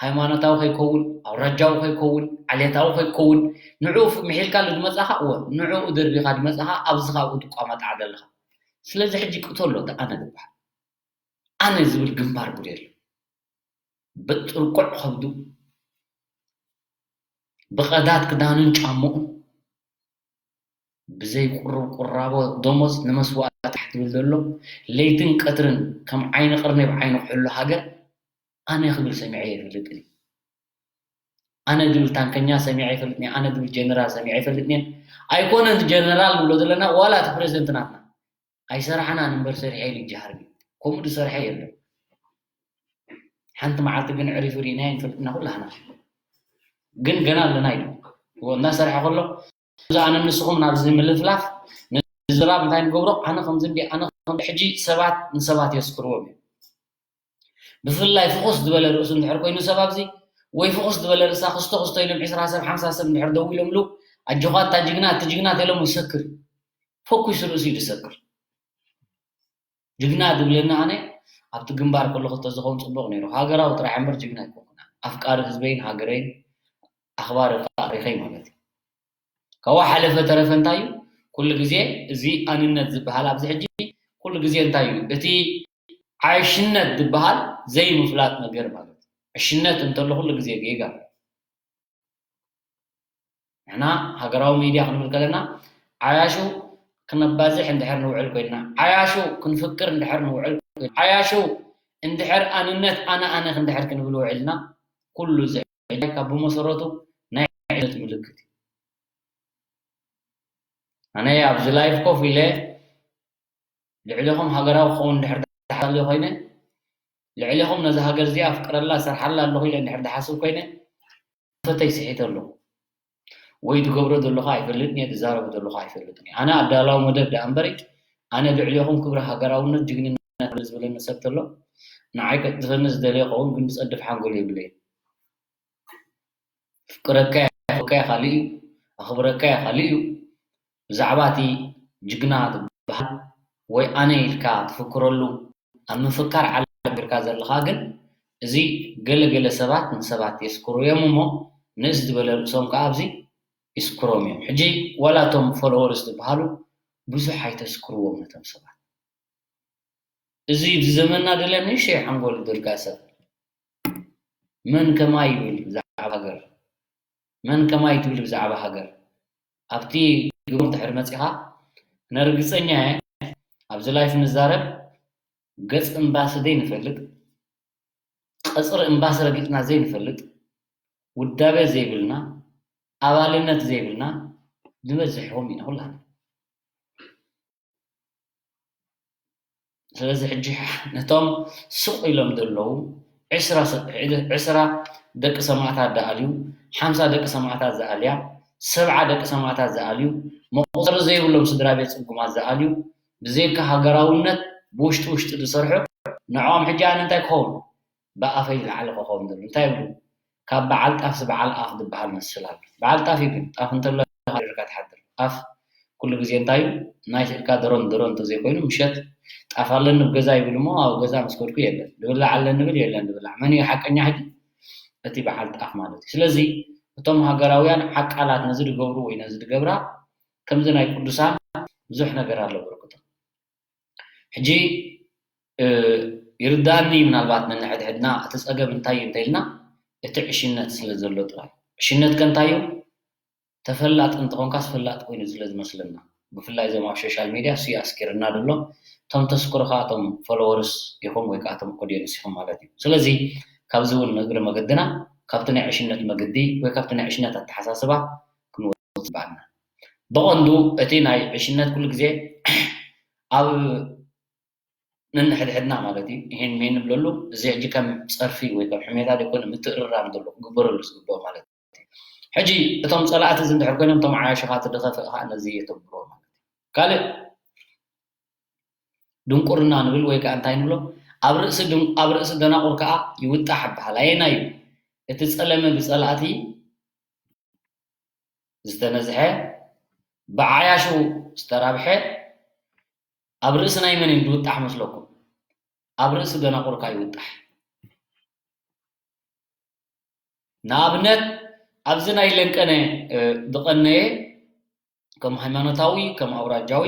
ሃይማኖታዊ ከይከውን ኣውራጃዊ ከይከውን ዓሌታዊ ከይከውን ንዑ ምሒልካሉ ድመጻኻ እወ ንዑ ደርቢኻ ድመጻኻ ኣብዚ ካብኡ ትቋማጣዕ ዘለኻ ስለዚ ሕጂ ቅተሎ ኣነ ዝበሃል ኣነ ዝብል ግንባር ጉድ የለን ብጥርቁዕ ከብዱ ብቐዳድ ክዳኑን ጫምኡን ብዘይ ቁሩብ ቁራቦ ደሞዝ ንመስዋእቲ ትብል ዘሎ ለይትን ቀትርን ከም ዓይኒ ቅርኒ ብ ዓይኒ ክሕሉ ሃገር ኣነ ክብል ሰሚዐ የፈልጥን ኣነ ዝብል ታንከኛ ሰሚዐ ይፈልጥን ኣነ ዝብል ጀነራል ሰሚዐ ይፈልጥን ኣይኮነን ጀነራል ንብሎ ዘለና ዋላ እቲ ፕሬዚደንት ናትና ኣይሰራሕናን እምበር ሰሪሐ ኢሉ ይጀሃር ከምኡ ዝሰርሐ የለን ሓንቲ መዓልቲ ግን ዕሪፉ ርኢናዮ ንፈልጥና ኩላህና ግን ገና ኣለና ኢሉ እናሰርሐ ከሎ እዛ ኣነ ንስኹም ናብዚ ምልፍላፍ ንዝራብ እንታይ ንገብሮ ኣነ ከምዚ እንዲ ኣነ ከምዚ ሕጂ ሰባት ንሰባት የስክርዎም እዮም ብፍላይ ፍኹስ ዝበለ ርእሱ እንድሕር ኮይኑ ሰብ ኣብዚ ወይ ፍኹስ ዝበለ ርእሳ ክስቶ ክስቶ ኢሎም ዕስራ ሰብ ሓምሳ ሰብ እንድሕር ደው ኢሎምሉ ኣጆኻ እታ ጅግና እቲ ጅግና ተሎም ይሰክር ፈኩስ ርእሱ እዩ ዝሰክር ጅግና ዝብለኒ ኣነ ኣብቲ ግንባር ከለኹ ተዝኸውን ፅቡቕ ነይሩ። ሃገራዊ ጥራሕ እምበር ጅግና ኣይኮንኩን። ኣፍቃሪ ህዝበይን ሃገረይን ኣኽባሪ ከዓ ታሪኸይ ማለት እዩ። ካብኡ ሓለፈ ተረፈ እንታይ እዩ? ኩሉ ግዜ እዚ ኣንነት ዝበሃል ኣብዚ ሕጂ ኩሉ ግዜ እንታይ እዩ? እቲ ዓሽነት ዝበሃል ዘይምፍላጥ ነገር ማለት እዩ። ዕሽነት እንተሎ ኩሉ ግዜ ጌጋ። ንሕና ሃገራዊ ሚድያ ክንብል ከለና ዓያሹ ክነባዝሕ እንድሕር ንውዕል ኮይንና፣ ዓያሹ ክንፍቅር እንድሕር ንውዕል ኮይንና፣ ዓያሹ እንድሕር ኣንነት ኣነ ኣነ እንድሕር ክንብል ውዒልና፣ ኩሉ እዚ ዕዳጋ ካብ ብመሰረቱ ናይ ዕለት ምልክት እዩ። ኣነ ኣብዚ ላይፍ ኮፍ ኢለ ልዕሌኹም ሃገራዊ ክኸውን እንድሕር ደሓልዮ ኮይነ፣ ልዕሌኹም ነዛ ሃገር እዚኣ ኣፍቅረላ እሰርሓላ ኣለኹ ኢለ እንድሕር ደሓስብ ኮይነ፣ ፈተይ ስሒተ ኣለኹ። ወይ ትገብሮ ዘለኹ ኣይፈልጥን እየ፣ ትዛረቦ ዘለኹ ኣይፈልጥን እየ። ኣነ ኣዳላዊ መደብ ደኣ እምበሪ፣ ኣነ ልዕሌኹም ክብሪ ሃገራውነት፣ ጅግንነት ኣሎ ዝብለኒ ሰብ ተሎ፣ ንዓይ ከጥፍእኒ ዝደለየ ክኸውን ግን ዝጸድፍ ሓንጎል የብለይን። ፍቅረካ የፍቅረካ ካልእ እዩ፣ ኣኽብረካ እየ፣ ካልእ እዩ። ብዛዕባ እቲ ጅግና ትበሃል ወይ ኣነ ኢልካ ትፍክረሉ ኣብ ምፍካር ዓለም ጌርካ ዘለኻ ግን፣ እዚ ገለ ገለ ሰባት ንሰባት የስክሩ እዮም እሞ፣ ንእስ ዝበለ ርእሶም ከኣ ኣብዚ ይስክሮም እዮም። ሕጂ ዋላ እቶም ፎሎወርስ ዝበሃሉ ብዙሕ ኣይተስክርዎም ነቶም ሰባት። እዚ ኣብዚ ዘመንና ደለ ንእሽተይ ሓንጎል ዝደልካ ሰብ መን ከማይ ይብል ብዛዕባ ሃገር? መን ከማይ ትብል ብዛዕባ ሃገር? ኣብቲ ግብር ድሕሪ መጺኻ፣ ነርግጸኛ እየ ኣብዚ ላይፍ ንዛረብ፣ ገጽ እምባሲ ዘይንፈልጥ፣ ቀጽሪ እምባሲ ረጊጽና ዘይንፈልጥ፣ ውዳበ ዘይብልና፣ ኣባልነት ዘይብልና ንበዝሕዎም ኢና ኩላና። ስለዚ ሕጂ ነቶም ስቕ ኢሎም ዘለዉ ዕስራ ሰ-፣ ዕስራ ደቂ ሰማእታት ዝኣልዩ፣ ሓምሳ ደቂ ሰማእታት ዝኣልያ፣ ሰብዓ ደቂ ሰማእታት ዝኣልዩ፣ መቑጸሪ ዘይብሎም ስድራ ቤት ጽጉማት ዝኣልዩ፣ ብዘይካ ሃገራውነት ብውሽጢ ውሽጢ ዝሰርሑ፣ ንዕኦም ሕጂ ኣነ እንታይ ክኸውን? ብኣፈይ ዝለዓለ ክኸውን ዘሎ። እንታይ ይብሉ? ካብ በዓል ጣፍሲ በዓል ኣፍ ዝበሃል መስል ኣሎ። በዓል ጣፍ እዩ ግን፣ ጣፍ እንተሎ ኢኻ ድርካ ትሓድር። ኣፍ ኩሉ ግዜ እንታይ እዩ? ናይ ስእልካ ድሮን ድሮን እንተዘይኮይኑ፣ ምሸት ጣፍ ኣለኒ ኣብ ገዛ ይብል እሞ፣ ኣብ ገዛ ምስ ከድኩ የለን። ዝብላዕ ኣለኒ ብል የለን ዝብላዕ። መን እዩ ሓቀኛ ሕጂ? እቲ በዓል ጣፍ ማለት እዩ። ስለዚ እቶም ሃገራውያን ዓቃላት ነዚ ዝገብሩ ወይ ነዚ ዝገብራ፣ ከምዚ ናይ ቅዱሳን ብዙሕ ነገር ኣሎ በርክቶም። ሕጂ፣ እ፣ ይርድኣኒ ምናልባት ነንሕድሕድና እቲ ጸገም እንታይ እዩ እንተኢልና፣ እቲ ዕሽነት ስለ ዘሎ ጥራይ። ዕሽነት ከ እንታይ እዩ? ተፈላጢ እንተኾንካስ ፈላጥ ኮይኑ ስለ ዝመስለና። ብፍላይ እዞም ኣብ ሶሻል ሚድያ እሱ እዩ ኣስኪርና ዘሎ። እቶም ተስክሩ ከኣ እቶም ፎሎወርስ ኢኹም ወይ ከኣ እቶም ኦድየንስ ኢኹም ማለት እዩ። ስለዚ ካብዚ እውን ንእግሪ መገድና ካብቲ ናይ ዕሽነት መገዲ ወይ ካብቲ ናይ ዕሽነት ኣተሓሳስባ ክንወጽእ ይግባኣና። ብቐንዱ እቲ ናይ ዕሽነት ኩሉ ግዜ ኣብ ነንሕድሕድና ማለት እዩ። ይሄን ሜን ንብለሉ፣ እዚ ሕጂ ከም ጸርፊ ወይ ከም ሕሜታ ዘይኮነ፣ ምትእርራም ዘሎ ክግበረሉ ዝግብኦ ማለት እዩ። ሕጂ እቶም ጸላእቲ እዚ እንድሕር ኮይኖም፣ እቶም ዓያሹኻ እቲ ድኸፍእ ኸኣ ነዚ የተግብሮ ማለት እዩ። ካልእ ድንቁርና ንብል ወይ ከኣ እንታይ ንብሎ? ኣብ ርእሲ ድን-፣ ኣብ ርእሲ ደናቑር ከኣ ይውጣሕ ይበሃል። ኣየናይ እዩ? እቲ ጸለመ ብጸላእቲ ዝተነዝሐ፣ ብዓያሹ ዝተራብሐ፣ ኣብ ርእሲ ናይ መን እዩ ዝውጣሕ መስለኩም? ኣብ ርእሲ ደናቑር ከኣ ይውጣሕ። ንኣብነት፣ ኣብዚ ናይ ለንቀነ፣ እ፣ ዝቐነየ ከም ሃይማኖታዊ፣ ከም ኣውራጃዊ፣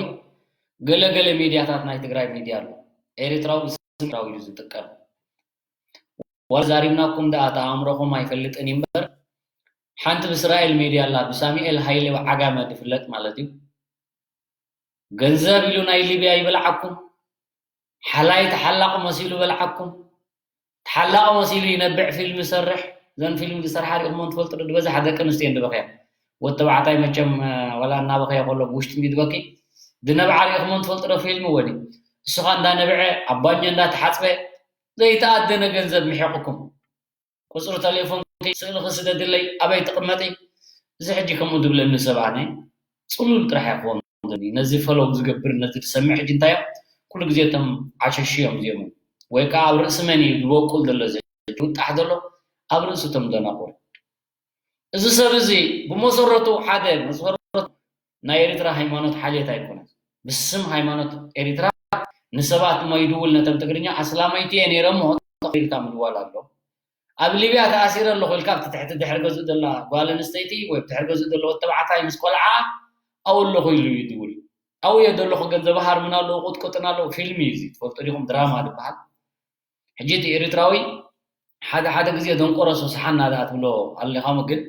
ገለ ገለ ሚድያታት ናይ ትግራይ ሚድያ ኣሎ። ኤርትራዊ ብስም ኤርትራዊ ኢሉ ዝጥቀም። ዋላ ዛሪብናኩም ደኣ፣ እቲ ኣእምሮኹም ኣይፈልጥን እዩ እምበር፣ ሓንቲ ብእስራኤል ሜድያ ኣላ፣ ብሳሙኤል ሃይለ ዓጋመ ዝፍለጥ ማለት እዩ። ገንዘብ ኢሉ ናይ ሊብያ ይበልዓኩም፣ ሓላይ ተሓላቒ መሲሉ በልዓኩም። ተሓላቒ መሲሉ ይነብዕ፣ ፊልም ይሰርሕ። እዘን ፊልም ዝሰርሓ ሪእኹመን ትፈልጡ ዶ? ዝበዝሓ ደቂ ኣንስትዮ እየን ዝበኽያ። ወዲ ተባዕታይ መቸም፣ እ፣ ዋላ እናበኸየ ከሎ ብውሽጢ እንዲ ዝበኪ፣ ዝነብዓ ሪእኹመን ትፈልጡ ዶ? ፊልም ወዲ፣ እሱኻ እንዳነብዐ፣ ኣብ ባኞ እንዳተሓጽበ፣ ዘይተኣደነ ገንዘብ ምሒቑኩም። ቁጽሪ ተሌፎንኪ ስእልኺ ስደድለይ፣ ኣበይ ትቕመጢ? እዚ ሕጂ ከምኡ ዝብለኒ ሰብ ኣነ ጽሉል ጥራሕ እየ ክኸውን ዘለኒ። ነዚ ፈለው ዝገብር፣ ነዚ ዝሰምዕ ሕጂ እንታይ እዮም? ኩሉ ግዜ እቶም ዓሸሹ እዮም እዚኦም። ወይ ከኣ ኣብ ርእሲ መን እዩ ዝበቁል ዘሎ እዚ ሕጂ ውጣሕ ዘሎ? ኣብ ርእሲ እቶም ደናቑር። እዚ ሰብ እዚ ብመሰረቱ ሓደ መሰረቱ ናይ ኤርትራ ሃይማኖት ሓልየት ኣይኮነን። ብስም ሃይማኖት ኤርትራ ንሰባት እሞ ይድውል፣ ነቶም ትግርኛ ኣስላማይቲ እየ ነይረ እሞ ኢልካ ምድዋል ኣሎ። ኣብ ሊብያ ተኣሲረ ኣለኹ ኢልካ ኣብቲ ትሕቲ ድሕሪ ገዝኡ ዘላ ጓል ኣንስተይቲ ወይ ድሕሪ ገዝኡ ዘሎ ወዲ ተባዕታይ ምስ ቆልዓ ኣብኡ ኣለኹ ኢሉ ይድውል። ኣብኡ እየ ዘለኹ፣ ገንዘብ ሃርሙን ኣለዉ፣ ቁጥቁጥን ኣለዉ። ፊልም እዩ እዚ፣ ትፈልጡ ዲኹም? ድራማ ዝበሃል። ሕጂ እቲ ኤርትራዊ ሓደ ሓደ ግዜ ደንቆሮ ሰስሓና ደኣ ትብሎ ኣለኻ እሞ፣ ግን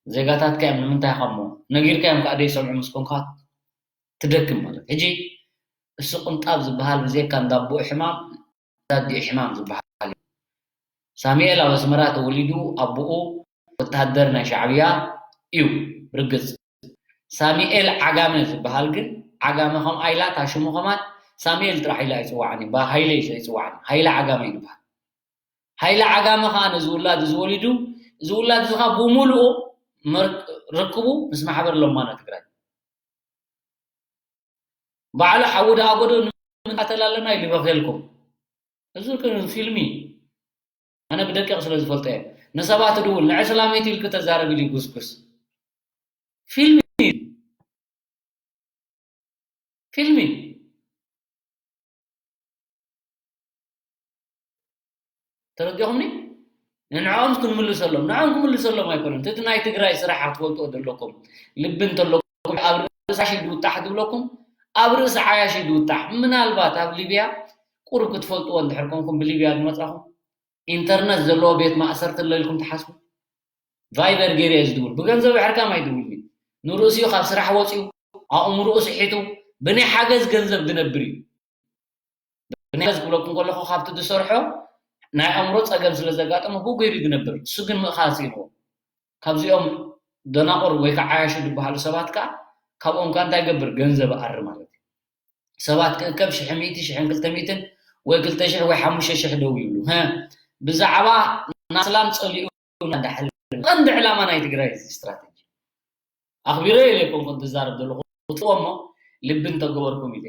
ዜጋታትካ እዮም፣ ንምንታይ ኢኻ እሞ ነጊርካዮም ከኣ ዘይሰምዑ ምስ ኮንካ ትደክም ማለት። ሕጂ እሱ ቅንጣብ ዝበሃል ብዘይካ እንዳ ኣቦኡ ሕማም፣ እንዳ ኣዲኡ ሕማም ዝበሃል እዩ። ሳሙኤል ኣብ ኣስመራ ተወሊዱ፣ ኣቦኡ ወተሃደር ናይ ሻዕብያ እዩ፣ ርግጽ። ሳሙኤል ዓጋመ ዝበሃል ግን፣ ዓጋመ ከምኣ ኢላ፣ እታ ሽሙ ከማን ሳሙኤል ጥራሕ ኢላ ኣይጽውዓን እዩ፣ ባ-፣ ሃይለ እዩ ዝጽውዓኒ። ሃይለ ዓጋመ እዩ ዝበሃል። ሃይለ ዓጋመ ከኣ ነዚ ውላድ እዚ ወሊዱ፣ እዚ ውላድ እዚ ከኣ ብምሉኡ መር-፣ ርክቡ ምስ ማሕበር ለማኖ ትግራይ። ባዕሉ ሓዉ ደኣ ጎዶ ንምንታይ ኣለና ኢሉ ይበኽየልኩም። እዚ ግን ፊልሚ፣ ኣነ ብደቂቕ ስለ ዝፈልጦ እየ። ንሰባት ድውል፣ ንዕስላመይቲ ኢልክ ተዛረብ ኢሉ ይጉስጉስ። ፊልም እዩ። ፊልም እዩ። ተረዲኦምኒ? ንዕኦምስ ክንምልሰሎም፣ ንዕኦም ክምልሰሎም ኣይኮነን። እቲ ናይ ትግራይ ስራሕ ክትፈልጥዎ ዘለኩም፣ ልቢ እንተለኩም፣ ኣብ ርእሲ ዓያሺ ድውጣሕ ዝብለኩም፣ ኣብ ርእሲ ዓያሺ ድውጣሕ። ምናልባት ኣብ ሊብያ ቁሩብ ክትፈልጥዎ እንድሕር ኮንኩም፣ ብሊብያ ዝመጻኹም፣ ኢንተርነት ዘለዎ ቤት ማእሰርቲ ኣሎ ኢልኩም ትሓስቡ? ቫይበር ገይረ እየ ዝድውል። ብገንዘብ ኣሕርካም ኣይድውልን እዩ። ንርእሲኡ ካብ ስራሕ ወፂኡ፣ ኣእምሮኡ ስሒቱ፣ ብናይ ሓገዝ ገንዘብ ዝነብር እዩ። ብናይ ሓገዝ ክብለኩም ከለኹ፣ ካብቲ ዝሰርሖ ናይ ኣእምሮ ፀገም ስለ ዘጋጠሞ፣ ብኡ ገይሩ እዩ ዝነብር። እሱ ግን ምእኻል ስኢንዎ። ካብዚኦም ደናቑር ወይ ከዓ ዓያሹ ዝበሃሉ ሰባት ከዓ፣ ካብኦም ከዓ እንታይ ይገብር? ገንዘብ ኣሪ ማለት እዩ። ሰባት ክእከብ ሽሕ ሚእቲ፣ ሽሕን ክልተ ሚእትን ወይ ክልተ ሽሕ ወይ ሓሙሽተ ሽሕ ደው ይብሉ። ሀ፣ ብዛዕባ ናስላም ጸሊኡ እንዳሕል ቀንዲ ዕላማ ናይ ትግራይ እዚ ስትራተጂ። ኣኽቢረ ኢለ ኣይኮንኩን ዝዛረብ ዘለኹ፣ ክትዎ እሞ ልቢ እንተገበርኩም ኢለ።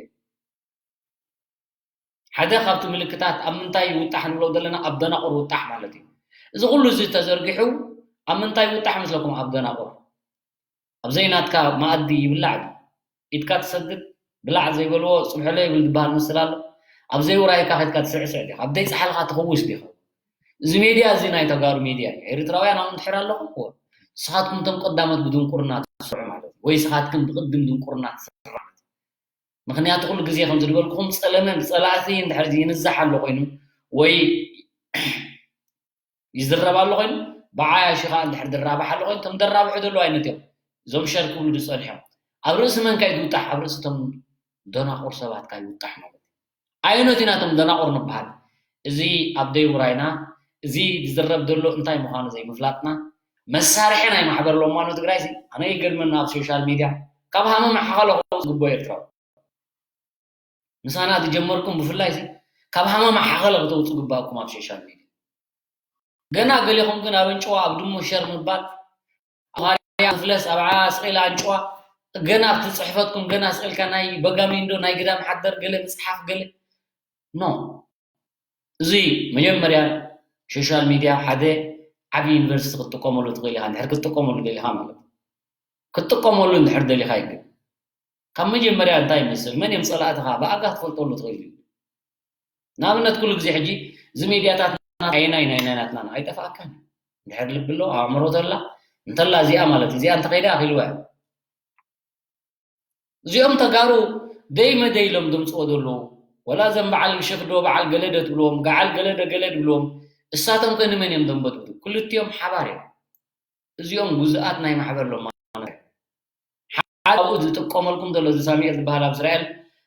ሓደ ካብቲ ምልክታት ኣብ ምንታይ ይውጣሕ ንብሎ ዘለና፣ ኣብ ደናቑር ውጣሕ ማለት እዩ። እዚ ኩሉ እዚ ተዘርጊሑ ኣብ ምንታይ ይውጣሕ መስለኩም? ኣብ ደናቑር። ኣብ ዘይናትካ መኣዲ ይብላዕ ድዩ? ኢድካ ትሰድድ፣ ብላዕ ዘይበልዎ ጽብሕሎ ይብል ዝበሃል ምስል ኣሎ። ኣብ ዘይውራይካ ከድካ ትስዕስዕ ዲኻ? ኣብ ደይ ጻሕልኻ ትኽውስ ዲኻ? እዚ ሜድያ እዚ ናይ ተጋሩ ሜድያ እዩ። ኤርትራውያን ኣብኡ እንድሕር ኣለኹም፣ እወ፣ ንስኻትኩም እቶም ቀዳሞት ብድንቁርና ትስርሑ ማለት እዩ። ወይ ንስኻትክን ብቕድም ድንቁርና ትስርሑ ማለት እዩ። ምኽንያቱ ኩሉ ግዜ ከምዚ ዝበልኩኹም ጸለመ ብጸላእቲ እንድሕር ይንዛሕ ኣሎ ኮይኑ ወይ ይዝረብ ኣሎ ኮይኑ፣ ብዓያሹ ኸኣ እንድሕር ዝራባሕ ኣሎ ኮይኑ፣ እቶም ዘራብሑ ዘለዉ ኣይነት እዮም። እዞም ሸር ክብሉ ዝጸንሑ እዮም። ኣብ ርእሲ መን ከ ይውጣሕ? ኣብ ርእሲ እቶም ደናቑር ሰባት ከ ይውጣሕ ማለት እዩ። ኣየኖት ኢና እቶም ደናቑር ንበሃል? እዚ ኣብ ደይ ውራይና፣ እዚ ዝዝረብ ዘሎ እንታይ ምዃኑ ዘይምፍላጥና፣ መሳርሒ ናይ ማሕበር ሎማኖ ትግራይ ሲ፣ ኣነ ይገርመና ኣብ ሶሻል ሚድያ፣ ካብ ሃመማ ሓኸለ ክወጽእ ዝግብኦ ኤርትራዊ። ምሳና ዝጀመርኩም ብፍላይ ሲ፣ ካብ ሃመማ ሓኸለ ክተውጽኡ ግባእኩም ኣብ ሶሻል ሚድያ። ገና ገሌኹም ግን ኣብ ኣንጭዋ ኣብ ድሙ ሸር ምባል፣ ኣብ ሃርያ ምፍለስ፣ ኣብ ዓስቒል ኣንጭዋ፣ ገና ኣብቲ ጽሕፈትኩም ገና ስእልካ ናይ በጋሚንዶ ናይ ግዳም ሓደር ገለ ምጽሓፍ ገለ። ኖ። እዚ መጀመርያ ሶሻል ሚድያ ሓደ ዓቢ ዩኒቨርሲቲ ክትጥቀመሉ ትኽእል ኢኻ፣ እንድሕር ክትጥቀመሉ ደሊኻ ማለት እዩ። ክትጥቀመሉ እንድሕር ደሊኻ እዩ ግን። ካብ መጀመርያ እንታይ ይመስል? መን እዮም ጸላእትኻ? ብኣጋ ክትፈልጠሉ ትኽእል እዩ። ንኣብነት ኩሉ ግዜ ሕጂ እዚ ሜድያታት ኣየናይ ናይ ናይ ናትና ኣይጠፍኣካን እዩ። እንድሕር ልቢ ኣሎ፣ ኣእምሮ ተላ፣ እንተላ እዚኣ ማለት እዚኣ እንተኸይዳ ኣኺልዋ እዩ። እዚኦም ተጋሩ ደይ መደይ ኢሎም ዘምጽኦ ዘለዉ፣ ወላ እዞም በዓል ብሽኽዶ በዓል ገለደ ትብልዎም፣ ገዓል ገለደ ገለ ትብልዎም፣ እሳቶም ከ ንመን እዮም ዘንበድብዱ? ክልቲኦም ሓባር እዮም። እዚኦም ግዙኣት ናይ ማሕበር ሎማኖ እዮም። ሓደ ኣብኡ ዝጥቀመልኩም ዘሎ እዚ ሳሙኤል ዝበሃል ኣብ እስራኤል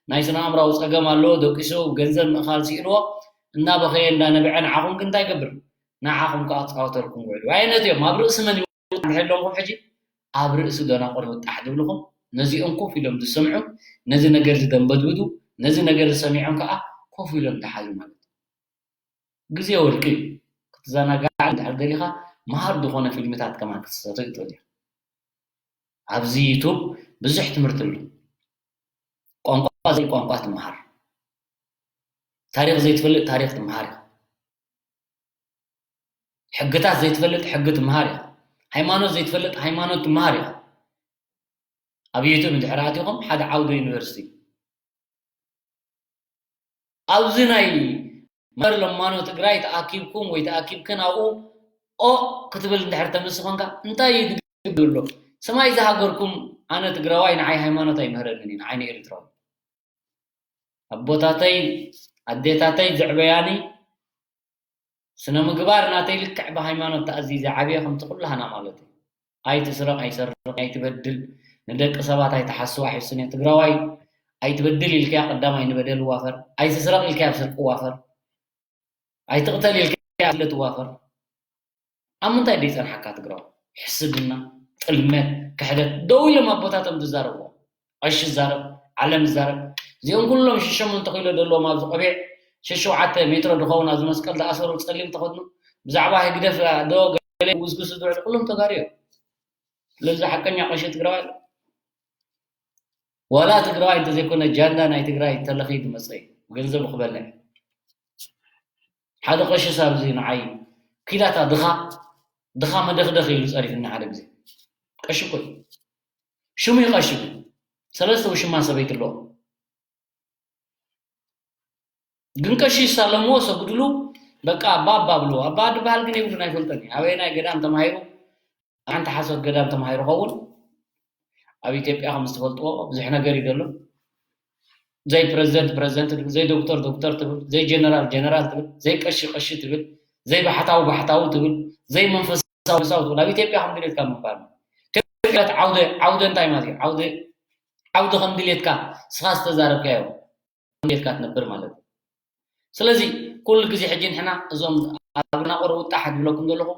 ናይ ስነ ኣእምራዊ ጸገም ኣለዎ፣ ደቂሱ ገንዘብ ምእኻል ስኢንዎ፣ እንዳበኸየ እንዳነበዐ ንዓኹም ግን እንታይ ይገብር? ንዓኹም ከኣ ክጻወተልኩም ውዕሉ። ኣየነት እዮም? ኣብ ርእሲ መን ይውጣሕ እንድሕር ኢሎምኩም ሕጂ፣ ኣብ ርእሲ ደናቑር ይውጣሕ ዝብልኹም፣ ነዚኦም ኮፍ ኢሎም ዝሰምዑ፣ ነዚ ነገር እዚ ዘንበድብዱ፣ ነዚ ነገር እዚ ሰሚዖም ከኣ ኮፍ ኢሎም ዝሓዙ ማለት እዩ። ግዜ ወርቂ እዩ። ክትዘናጋዕ እንድሕር ደሊኻ፣ መሃር ዝኾነ ፊልምታት ከማን ክትሰትዮ ትኽእል ኢኻ። ኣብዚ ዩቱብ ብዙሕ ትምህርቲ ኣሎ። ቋንቋ ዘይትፈልጥ ቋንቋ ትመሃር። ታሪኽ ዘይትፈልጥ ታሪኽ ትመሃር ኢኻ። ሕግታት ዘይትፈልጥ ሕጊ ትመሃር ኢኻ። ሃይማኖት ዘይትፈልጥ ሃይማኖት ትመሃር ኢኻ። ኣብ ዩቱብ እንድሕር ኣቲኹም ሓደ ዓውደ ዩኒቨርሲቲ ኣብዚ ናይ መር ለማኖ ትግራይ ተኣኪብኩም ወይ ተኣኪብክን ኣብኡ ኦ ክትብል እንድሕር ተምሲ ኮንካ እንታይ እዩ ዝግብ ዘሎ? ሰማይ ዝሃገርኩም ኣነ ትግራዋይ ንዓይ ሃይማኖት ኣይምህረንን እዩ፣ ንዓይ ንኤርትራዊ። ኣቦታተይ ኣዴታተይ ዘዕበያኒ ስነ ምግባር ናተይ ልክዕ ብሃይማኖት ተኣዚዘ ዓብየ ከምቲ ኩላህና ማለት እዩ። ኣይትስረቕ ኣይሰርቕ ኣይትበድል ንደቂ ሰባት ኣይትሓስው ኣይሕስን እየ ትግራዋይ ኣይትበድል ኢልካያ ቀዳማይ ንበደል ዋፈር ኣይትስረቕ ኢልካያ ኣብ ስርቂ ዋፈር ኣይትቕተል ኢልካያ ኣብ ስለ ትዋፈር ኣብ ምንታይ ደይጸንሓካ ትግራዋይ? ሕስድና፣ ጥልመት፣ ክሕደት ደው ኢሎም ኣቦታቶም ዝዛረብዎ። ቀሺ ይዛረብ፣ ዓለም ይዛረብ። እዚኦም ኩሎም ሽሸሞንተ ኪሎ ዘለዎም ኣብዚ ቆቢዕ ሽሸውዓተ ሜትሮ ዝኸውን ኣብዚ መስቀል ዝኣሰሩ ጸሊም ተኸድኑ ብዛዕባ ህግደፍ ዶ ገለ ውዝግሱ ዝውዕል ኩሎም ተጋሩ እዮም። ስለዚ ሓቀኛ ቀሺ ትግራዋይ ኣሎ። ዋላ ትግራዋይ እንተዘይኮነ ጃንዳ ናይ ትግራይ ተለኺ ዝመፀ እዩ። ገንዘብ ክበልዕ ሓደ ቀሺ ሳብ እዚ ንዓይ ኪዳታ ድኻ ድኻ መደኽደኽ ኢሉ ፀሪፍና ሓደ ግዜ ቀሺ እኮ እዩ። ሽሙ እዩ ቀሺ። ሰለስተ ውሽማ ሰበይቲ ኣለዎ። ግን ቀሺ ይሳለምዎ፣ ሰግድሉ፣ በቃ ኣባ ኣባ ብልዎ። ኣባ ድበሃል ግን የብሉን፣ ኣይፈልጦን እየ። ኣበየናይ ገዳም ተማሂሩ፣ ሓንቲ ሓሶት ገዳም ተማሂሩ ኸውን። ኣብ ኢትዮጵያ ከም ዝትፈልጥዎ ብዙሕ ነገር እዩ ዘሎ። ዘይ ፕረዚደንት ፕረዚደንት ትብል፣ ዘይ ዶክተር ዶክተር ትብል፣ ዘይ ጀነራል ጀነራል ትብል፣ ዘይ ቀሺ ቀሺ ትብል፣ ዘይ ባሕታዊ ባሕታዊ ትብል፣ ዘይ መንፈሳዊ መንፈሳዊ ትብል። ኣብ ኢትዮጵያ ከም ድሌትካ ምባል። ኢትዮጵያ ዓውደ፣ ዓውደ እንታይ ማለት እዩ? ዓውደ፣ ዓውደ ከም ድሌትካ ንስኻ ዝተዛረብካዮ ከም ድሌትካ ትነብር ማለት እዩ። ስለዚ ኩሉ ግዜ ሕጂ ንሕና እዞም ኣብ ናቆር ውጣሕ ዝብለኩም ዘለኹ፣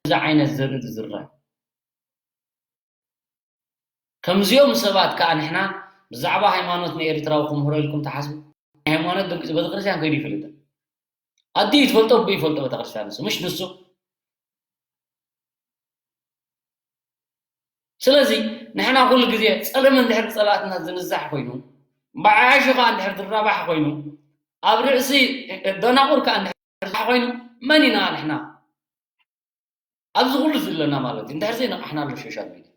እዚ ዓይነት ዘርኢ ዝዝራብ። ከምዚኦም ሰባት ከኣ ንሕና ብዛዕባ ሃይማኖት ንኤርትራዊ ክምህሮ ኢልኩም ትሓስቡ? ናይ ሃይማኖት ድንቂ ቤተክርስትያን ከይዱ ይፈልጥ። ኣዲኡ ትፈልጦ፣ ኣቦኡ ይፈልጦ ቤተክርስትያን ንሱ፣ ምሽ ንሱ። ስለዚ ንሕና ኩሉ ግዜ ጸለመ እንድሕር ብጸላእትና ዝንዛሕ ኮይኑ፣ ብዓያሹ ከኣ እንድሕር ዝራባሕ ኮይኑ፣ ኣብ ርእሲ ደናቁር ከኣ እንድሕር ዝራባሕ ኮይኑ፣ መን ኢና ንሕና? ኣብዚ ኩሉ ዘለና ማለት እዩ። እንድሕር ዘይነቃሕናሉ ሶሻል ሚድያ።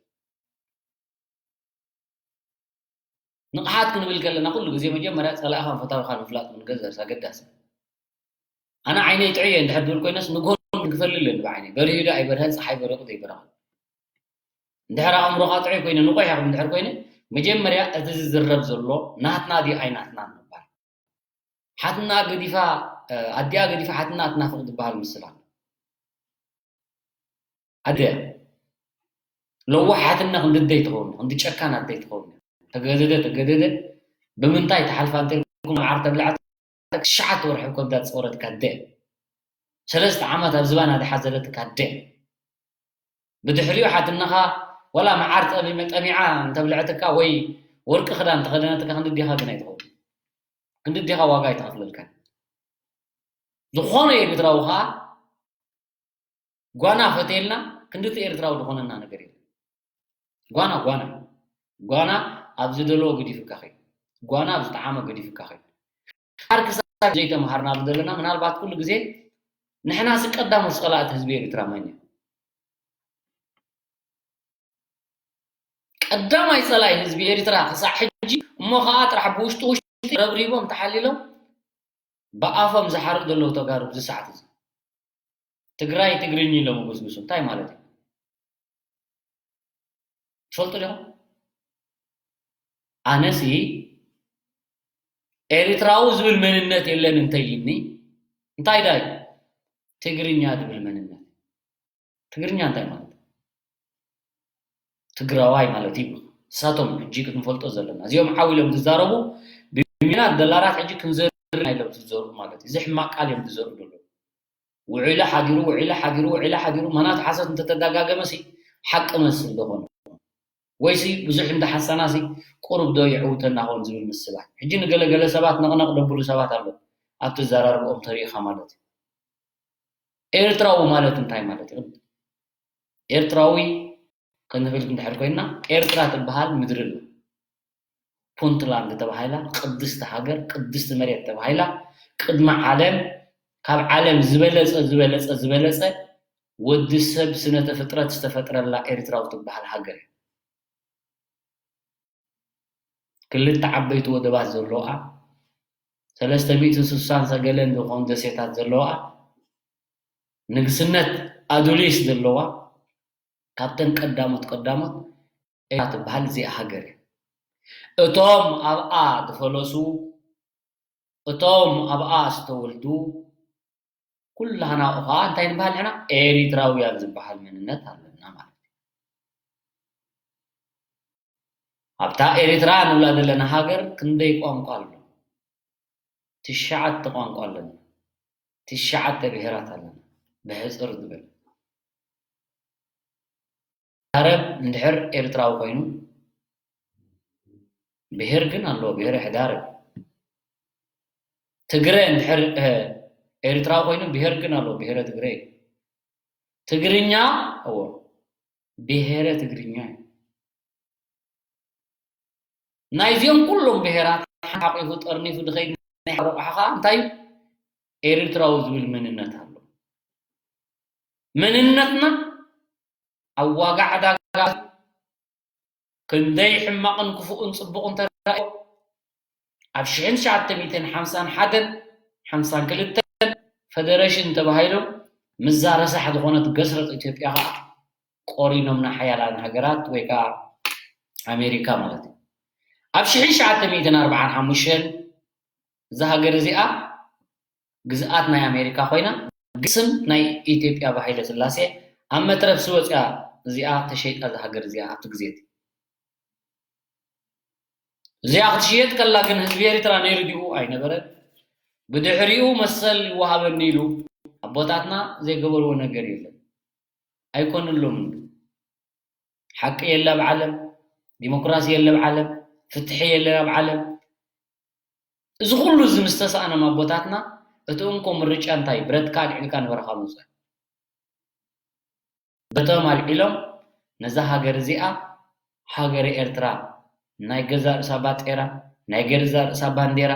ንቕሓት ክንብል ከለና ኩሉ ግዜ መጀመርያ ጸላኢኻን ፈታዊኻን ምፍላጥ ምንገዘርስ ኣገዳሲ። ኣነ ዓይነይ ጥዑይ እየ እንድሕር ዝብል ኮይነስ ንግሆ ክፈልል እየ ብዓይነይ። በሪሁ ዶ ኣይበርሀን፣ ጸሓይ በሪቑ ዘይበረኸ። እንድሕር ኣእምሮኻ ጥዑይ ኮይነ፣ ንቑሕ ኢኻ እንድሕር ኮይነ፣ መጀመርያ እቲ ዝዝረብ ዘሎ ናትና ድዩ ኣይናትናን ምባል። ሓትና ገዲፋ፣ እ፣ ኣዲኣ ገዲፋ ሓትና ትናፍቕ ዝበሃል ምስላ ኣሎ። ኣደ ለዋሕ ሓትና ክንዲ ኣደይ ትኸውን፣ ክንዲ ጨካን ኣደይ ትኸውን። ተገደደ፣ ተገደደ፣ ብምንታይ ትሓልፋ እንተልኩም መዓር ተብልዓ፣ ትሽዓተ ወርሒ ከብዳ ዝጸወረትካ ኣደ። ሰለስተ ዓመት ኣብ ዝባና ዝሓዘለትካ ኣደ። ብድሕሪኡ ሓትነኻ ወላ መዓር ጠሚ-፣ ጠሚዓ እንተብልዐትካ ወይ ወርቂ ክዳን እንተኸደነትካ ክንዲ ኣዴኻ ግን ኣይትኸውን። ክንዲ ኣዴኻ ዋጋ ኣይትኸፍለልካን። ዝኾነ ኤርትራዊ ኸኣ ጓና ፈትየልና ክንዲ እቲ ኤርትራዊ ዝኾነና ነገር የለን። ጓና፣ ጓና፣ ጓና ኣብ ዝደለዎ ገዲፉካ ኸይዱ። ጓና ኣብ ዝጠዓሞ ገዲፉካ ኸይዱ። ሓር ክሳብ ዘይተምሃርናሉ ዘለና፣ ምናልባት ኩሉ ግዜ ንሕናሲ ቀዳሞት ጸላእቲ ህዝቢ ኤርትራ መን እዩ? ቀዳማይ ጸላኢ ህዝቢ ኤርትራ ክሳዕ ሕጂ፣ እሞ ኸኣ ጥራሕ ብውሽጢ ውሽጢ ረብሪቦም ተሓሊሎም ብኣፎም ዝሓርዱ ዘለዉ ተጋሩ ኣብዚ ሰዓት እዚ። ትግራይ ትግርኝ ኢሎም ይጉስጉሱ። እንታይ ማለት እዩ? ትፈልጡ ዲኹም? ኣነሲ ኤርትራዊ ዝብል መንነት የለን እንተይልኒ፣ እንታይ ዳይ ትግርኛ ዝብል መንነት? ትግርኛ እንታይ ማለት እዩ? ትግራዋይ ማለት እዩ። ንሳቶም ሕጂ ክንፈልጦ ዘለና። እዚኦም ዓው ኢሎም ዝዛረቡ፣ ብሚልዮናት ዶላራት ሕጂ ክንዘርእ ኢና ኢሎም ዝዘርኡ ማለት እዩ። እዚ ሕማቕ ቃል እዮም ዝዘርኡ ዘለዉ። ውዒሉ ሓዲሩ፣ ውዒሉ ሓዲሩ፣ ውዒሉ ሓዲሩ፣ ማናቱ ሓሶት እንተተደጋገመሲ ሓቂ መስል ዶ ኾነ? ወይሲ ብዙሕ እንተሓሰናሲ ቁሩብ ዶ የዕውተና ኾን ዝብል ምስባል። ሕጂ ንገለ ገለ ሰባት ነቕነቕ ደብሉ ሰባት ኣለዉ። ኣብቲ ኣዘራርብኦም ተሪኢኻ ማለት እዩ። ኤርትራዊ ማለት እንታይ ማለት እዩ? ኤርትራዊ ክንብል እንድሕር ኮይንና፣ ኤርትራ ትበሃል ምድሪ ኣላ። ፑንትላንድ ተባሂላ፣ ቅድስቲ ሃገር፣ ቅድስቲ መሬት ተባሂላ፣ ቅድሚ ዓለም፣ ካብ ዓለም ዝበለጸ፣ ዝበለጸ፣ ዝበለጸ ወዲ ሰብ ስነ ተፍጥረት ዝተፈጥረላ ኤርትራዊ ትበሃል ሃገር እያ። ክልተ ዓበይቲ ወደባት ዘለዋ፣ ሰለስተ ሚእትን ስሳን ሰገለን ዝኾኑ ደሴታት ዘለዋ፣ ንግስነት ኣዱሊስ ዘለዋ፣ ካብተን ቀዳሞት ቀዳሞት ኤርትራ ትበሃል እዚኣ ሃገር እያ። እቶም ኣብኣ ዝፈለሱ፣ እቶም ኣብኣ ዝተወልዱ፣ ኩላህና ኸዓ እንታይ ንበሃል ንሕና? ኤሪትራውያን ዝበሃል መንነት ኣለና ማለት እዩ። ኣብታ ኤሪትራ ንብላ ዘለና ሃገር ክንደይ ቋንቋ ኣሎ? ትሽዓተ ቋንቋ ኣለና። ትሽዓተ ብሄራት ኣለና። ብሕጽር ዝበለ። ኣረብ እንድሕር ኤርትራዊ ኮይኑ፣ ብሄር ግን ኣለዎ፣ ብሄረ ሕዳርብ። ትግረ እንድሕር፣ እ፣ ኤርትራዊ ኮይኑ፣ ብሄር ግን ኣለዎ፣ ብሄረ ትግረ። ትግርኛ፣ እዎ፣ ብሄረ ትግርኛ እዩ። ናይዚኦም ኩሎም ብሄራት ሓቂፉ ጠርኒፉ ዝኸይድ ናይ ሓሮ ኣቕሓ ኸዓ እንታይ እዩ? ኤርትራዊ ዝብል መንነት ኣሎ። መንነትና ኣብ ዋጋ ዕዳጋ ክንደይ ሕማቕን ክፉእን ጽቡቕን ተራእዮ። ኣብ ሽሕን ትሽዓተ ሚእትን ሓምሳን ሓደን ሓምሳን ክልተን ፈደረሽን ተባሂሎም ምዛ ረሳሕ ዝኾነት ገስረጥ ኢትዮጵያ ኸዓ ቆሪኖምና ሓያላን ሃገራት ወይ ከዓ ኣሜሪካ ማለት እዩ። ኣብ ሽሕን ትሽዓተ ሚእትን ኣርባዓን ሓሙሽተን እዛ ሃገር እዚኣ ግዝኣት ናይ ኣሜሪካ ኮይና፣ ግስም ናይ ኢትዮጵያ ብሃይለ ስላሴ ኣብ መትረፍሲ ወፂኣ እዚኣ ተሸይጣ እዛ ሃገር እዚኣ ኣብቲ ግዜ እቲ። እዚኣ ክትሽየጥ ከላ ግን ህዝቢ ኤርትራ ነይሩ ድዩ? ኣይነበረን። ብድሕሪኡ መሰል ይወሃበኒ ኢሉ ኣቦታትና ዘይገበርዎ ነገር የለን። ኣይኮነሎምን። ሓቂ የለ ኣብ ዓለም፣ ዲሞክራሲ የለ ኣብ ዓለም፣ ፍትሒ የለ ኣብ ዓለም። እዚ ኩሉ እዚ ምስ ተሳእኖም ኣቦታትና፣ እቲ እንኮ ምርጫ እንታይ? ብረትካ ኣልዒልካ ንበረኻ ምውጻእ። ብረቶም ኣልዒሎም ነዛ ሃገር እዚኣ ሃገረ ኤርትራ ናይ ገዛ ርእሳ ባጤራ፣ ናይ ገዛ ርእሳ ባንዴራ፣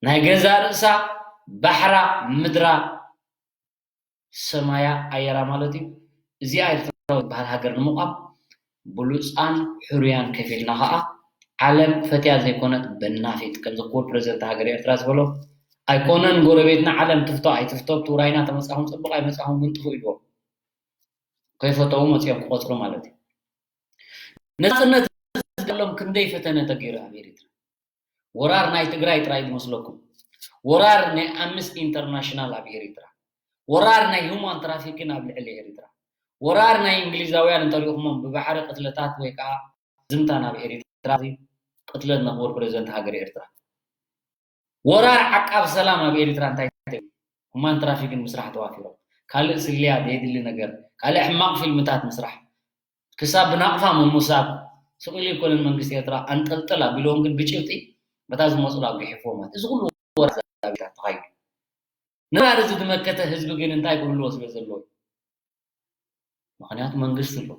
ናይ ገዛ ርእሳ ባሕራ፣ ምድራ፣ ሰማያ፣ ኣየራ ማለት እዩ። እዚኣ ኤርትራ ትበሃል ሃገር ንምቋም ብሉጻን ሕሩያን ከፊልና ኸኣ ዓለም ፈትያ ዘይኮነት በናፊት፣ ከምዚ ክቡር ፕረዚደንት ሃገር ኤርትራ ዝበሎ ኣይኮነን ጎረቤትና ዓለም ትፍቶ ኣይትፍቶ፣ ብቲ ውራይና ተመጻኹም ጽቡቕ ኣይመጻኹም ግን ጥፉእ ኢልዎም። ከይፈተዉ መጺኦም ክቆጽሩ ማለት እዩ። ነጻነት ሎም ክንደይ ፈተነ ተገይሩ ኣብ ኤርትራ። ወራር ናይ ትግራይ ጥራይ ዝመስለኩም? ወራር ናይ ኣምነስቲ ኢንተርናሽናል ኣብ ኤርትራ፣ ወራር ናይ ሁማን ትራፊክን ኣብ ልዕሊ ኤርትራ፣ ወራር ናይ እንግሊዛውያን እንተሪእኹሞም ብባሕሪ ቅትለታት ወይ ከዓ ዝምታ ናብ ኤርትራ፣ እዚ ቅትለት ናይ ክቡር ፕረዚደንት ሃገር ኤርትራ፣ ወራር ዓቃብ ሰላም ኣብ ኤርትራ እንታይ እንታይ? ሁማን ትራፊክን ምስራሕ ተዋፊሮም፣ ካልእ ስልያ ዘየድሊ ነገር፣ ካልእ ሕማቕ ፊልምታት ምስራሕ፣ ክሳብ ብናቕፋ ምሙሳብ ስቕ ኢሉ ኣይኮነን መንግስቲ ኤርትራ ኣንጠልጥል ኣቢልዎም፣ ግን ብጭብጢ በታ ዝመፅሉ ኣጉሒፍዎም ማለት። እዚ ኩሉ ወራር ዛቢታት ተኻይዱ። ንራር እዚ ዝመከተ ህዝቢ ግን እንታይ ክህልዎ ስለ ዘለዎ እዩ? ምኽንያቱ መንግስቲ ኣሎ።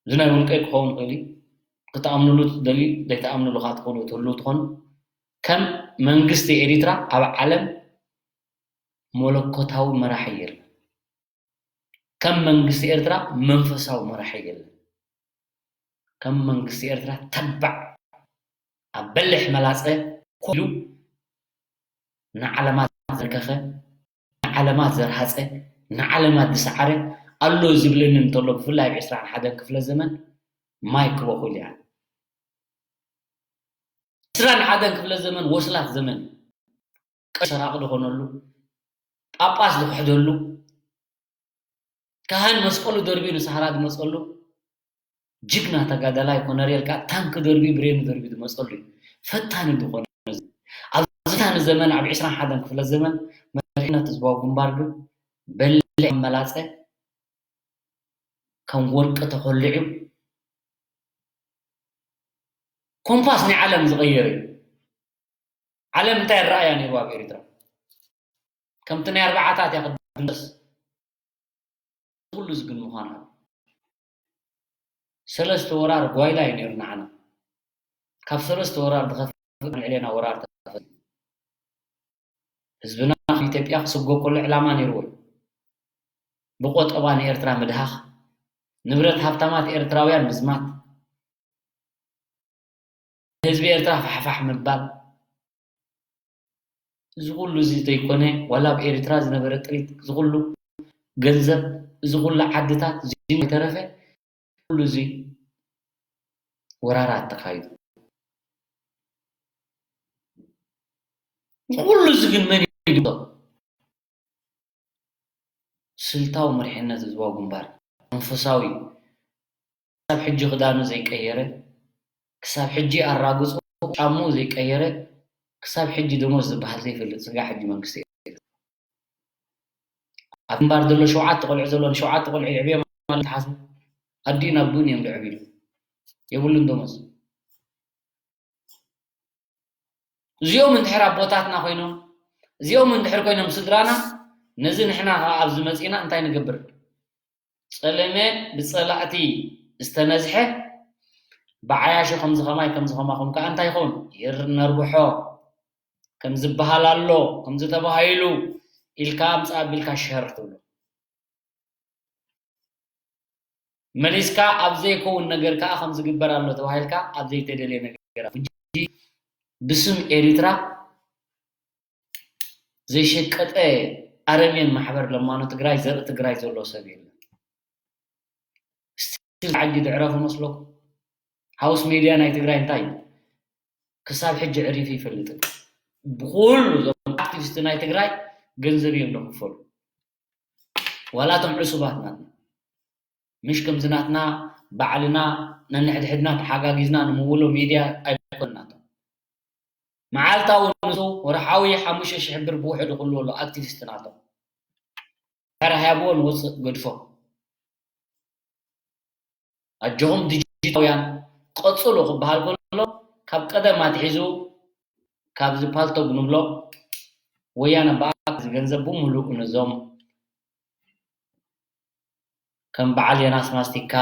እዚ ናይ ውልቀይ ክኸውን ይኽእል እዩ። ክትኣምንሉ ትደልዩ፣ ዘይትኣምንሉ ከዓ ትኽእሉ ትህልው ትኾኑ። ከም መንግስቲ ኤሪትራ ኣብ ዓለም መለኮታዊ መራሒ የለን። ከም መንግስቲ ኤርትራ መንፈሳዊ መራሒ የለን። ከም መንግስቲ ኤርትራ ተባዕ ኣብ በሊሕ መላጸ ኮፍ ኢሉ ንዓለማት ዘንከኸ፣ ንዓለማት ዘርሃጸ፣ ንዓለማት ዝሰዓረ ኣሎ ዝብለኒ እንተሎ፣ ብፍላይ ኣብ ዕስራን ሓደን ክፍለ ዘመን ማይ ክበኹል እያ። ዕስራን ሓደን ክፍለ ዘመን ወስላት ዘመን፣ ቀሺ ሰራቒ ዝኾነሉ፣ ጳጳስ ዝኽሕደሉ፣ ካህን መስቀሉ ደርብዩ ንሳህራ ዝመጸሉ፣ ጅግና ተጋዳላይ ኮነሬል ከኣ ታንክ ደርብዩ ብሬኑ ደርብዩ ዝመጸሉ እዩ። ፈታኒ ዝኾነ ኣብዚ ፈታኒ ዘመን፣ ኣብ ዕስራን ሓደን ክፍለ ዘመን መሪሕነት ህዝባዊ ግንባር ግን በሊሕ መላጸ ከም ወርቂ ተኾሊዑ ኮምፓስ ናይ ዓለም ዝቐየረ እዩ። ዓለም እንታይ ይረኣያ ነይሩ ኣብ ኤሪትራ? ከምቲ ናይ ኣርባዓታት እያ ክትድምሰስ። ኩሉ እዚ ግን ምዃኑ ሰለስተ ወራር ጓይላ እዩ ነይሩ ንዓና። ካብ ሰለስተ ወራር ዝኸፍእ ልዕሌና ወራር ተኸፊቱ። ህዝብና ካብ ኢትዮጵያ ክስጎ ከሎ ዕላማ ነይርዎ እዩ። ብቆጠባ ንኤርትራ ምድሃኽ፣ ንብረት ሃብታማት ኤርትራውያን ምዝማት፣ ህዝቢ ኤርትራ ፋሕፋሕ ምባል፣ እዚ ኩሉ እዚ ዘይኮነ፣ ዋላ ኣብ ኤርትራ ዝነበረ ጥሪት፣ እዚ ኩሉ ገንዘብ፣ እዚ ኩሉ ዓድታት፣ እዚ ዘይተረፈ፣ ኩሉ እዚ ወራራት ተኻይዱ። ኩሉ እዚ ግን መን እዩ? ስልታዊ መሪሕነት ህዝባዊ ግንባር፣ መንፈሳዊ፣ ክሳብ ሕጂ ክዳኑ ዘይቀየረ፣ ክሳብ ሕጂ ኣራግጹ ጫምኡ ዘይቀየረ፣ ክሳብ ሕጂ ደሞዝ ዝበሃል ዘይፈልጥ ስጋ ሕጂ መንግስቲ እዩ። ኣብ ግንባር ዘሎ ሸውዓተ ቆልዑ ዘሎ፣ ንሸውዓተ ቆልዑ የዕብዮም ኣሎ ተሓስቡ። ኣዲኡን ኣቦኡን እዮም ዘዕብዩ። የብሉን ደሞዝ። እዚኦም እንድሕር ኣቦታትና ኮይኖም፣ እዚኦም እንድሕር ኮይኖም ስድራና፣ ነዚ ንሕና ኸዓ ኣብዚ መጺእና እንታይ ንገብር? ጸለመ ብጸላእቲ ዝተነዝሐ ብዓያሹ ከምዚ ኸማይ ከምዚ ኸማኹም ከኣ እንታይ ይኸውን? ይር-፣ ነርብሖ። ከምዚ በሃል ኣሎ፣ ከምዚ ተባሂሉ ኢልካ ኣምጽእ ኣቢልካ ሸር ትብሎ። መሊስካ ኣብ ዘይከውን ነገር ከኣ ከም ዝግበር ኣሎ ተባሂልካ ኣብ ዘይተደልየ ነገር ኣብ ሕጂ ብስም ኤሪትራ ዘይሸቀጠ ኣረሜን ማሕበር ለማኖ ትግራይ ዘርኢ ትግራይ ዘሎ ሰብ የለን። ስቲል ዓዲ ድዕረፉ መስለኩም? ሃውስ ሜድያ ናይ ትግራይ እንታይ እዩ? ክሳብ ሕጂ ዕሪፉ ይፈልጥን። ብኩሉ እዞም ኣክቲቪስት ናይ ትግራይ ገንዘብ እዮም ዝኽፈሉ። ዋላ እቶም ዕሱባት ናትና ምሽ ከምዚ ናትና ባዕልና ነንሕድሕድና ተሓጋጊዝና ንምውሎ ሜድያ ኣይኮንናቶም። መዓልታዊ ንሱ ወርሓዊ ሓሙሽተ ሽሕ ብር ብውሕዱ ክህልዎ ኣሎ ኣክቲቪስት ናቶም። ድሕሪ ሃብዎ ንወፅእ ገድፎ። ኣጆኹም ዲጂታውያን ቀፅሉ ክበሃል ከሎ ካብ ቀደም ኣትሒዙ ካብዚ ፓልቶግ ንብሎ ወያነ ብኣክ ዝገንዘብ ብምሉእ ነዞም ከም በዓል ዮናስ ማስቲካ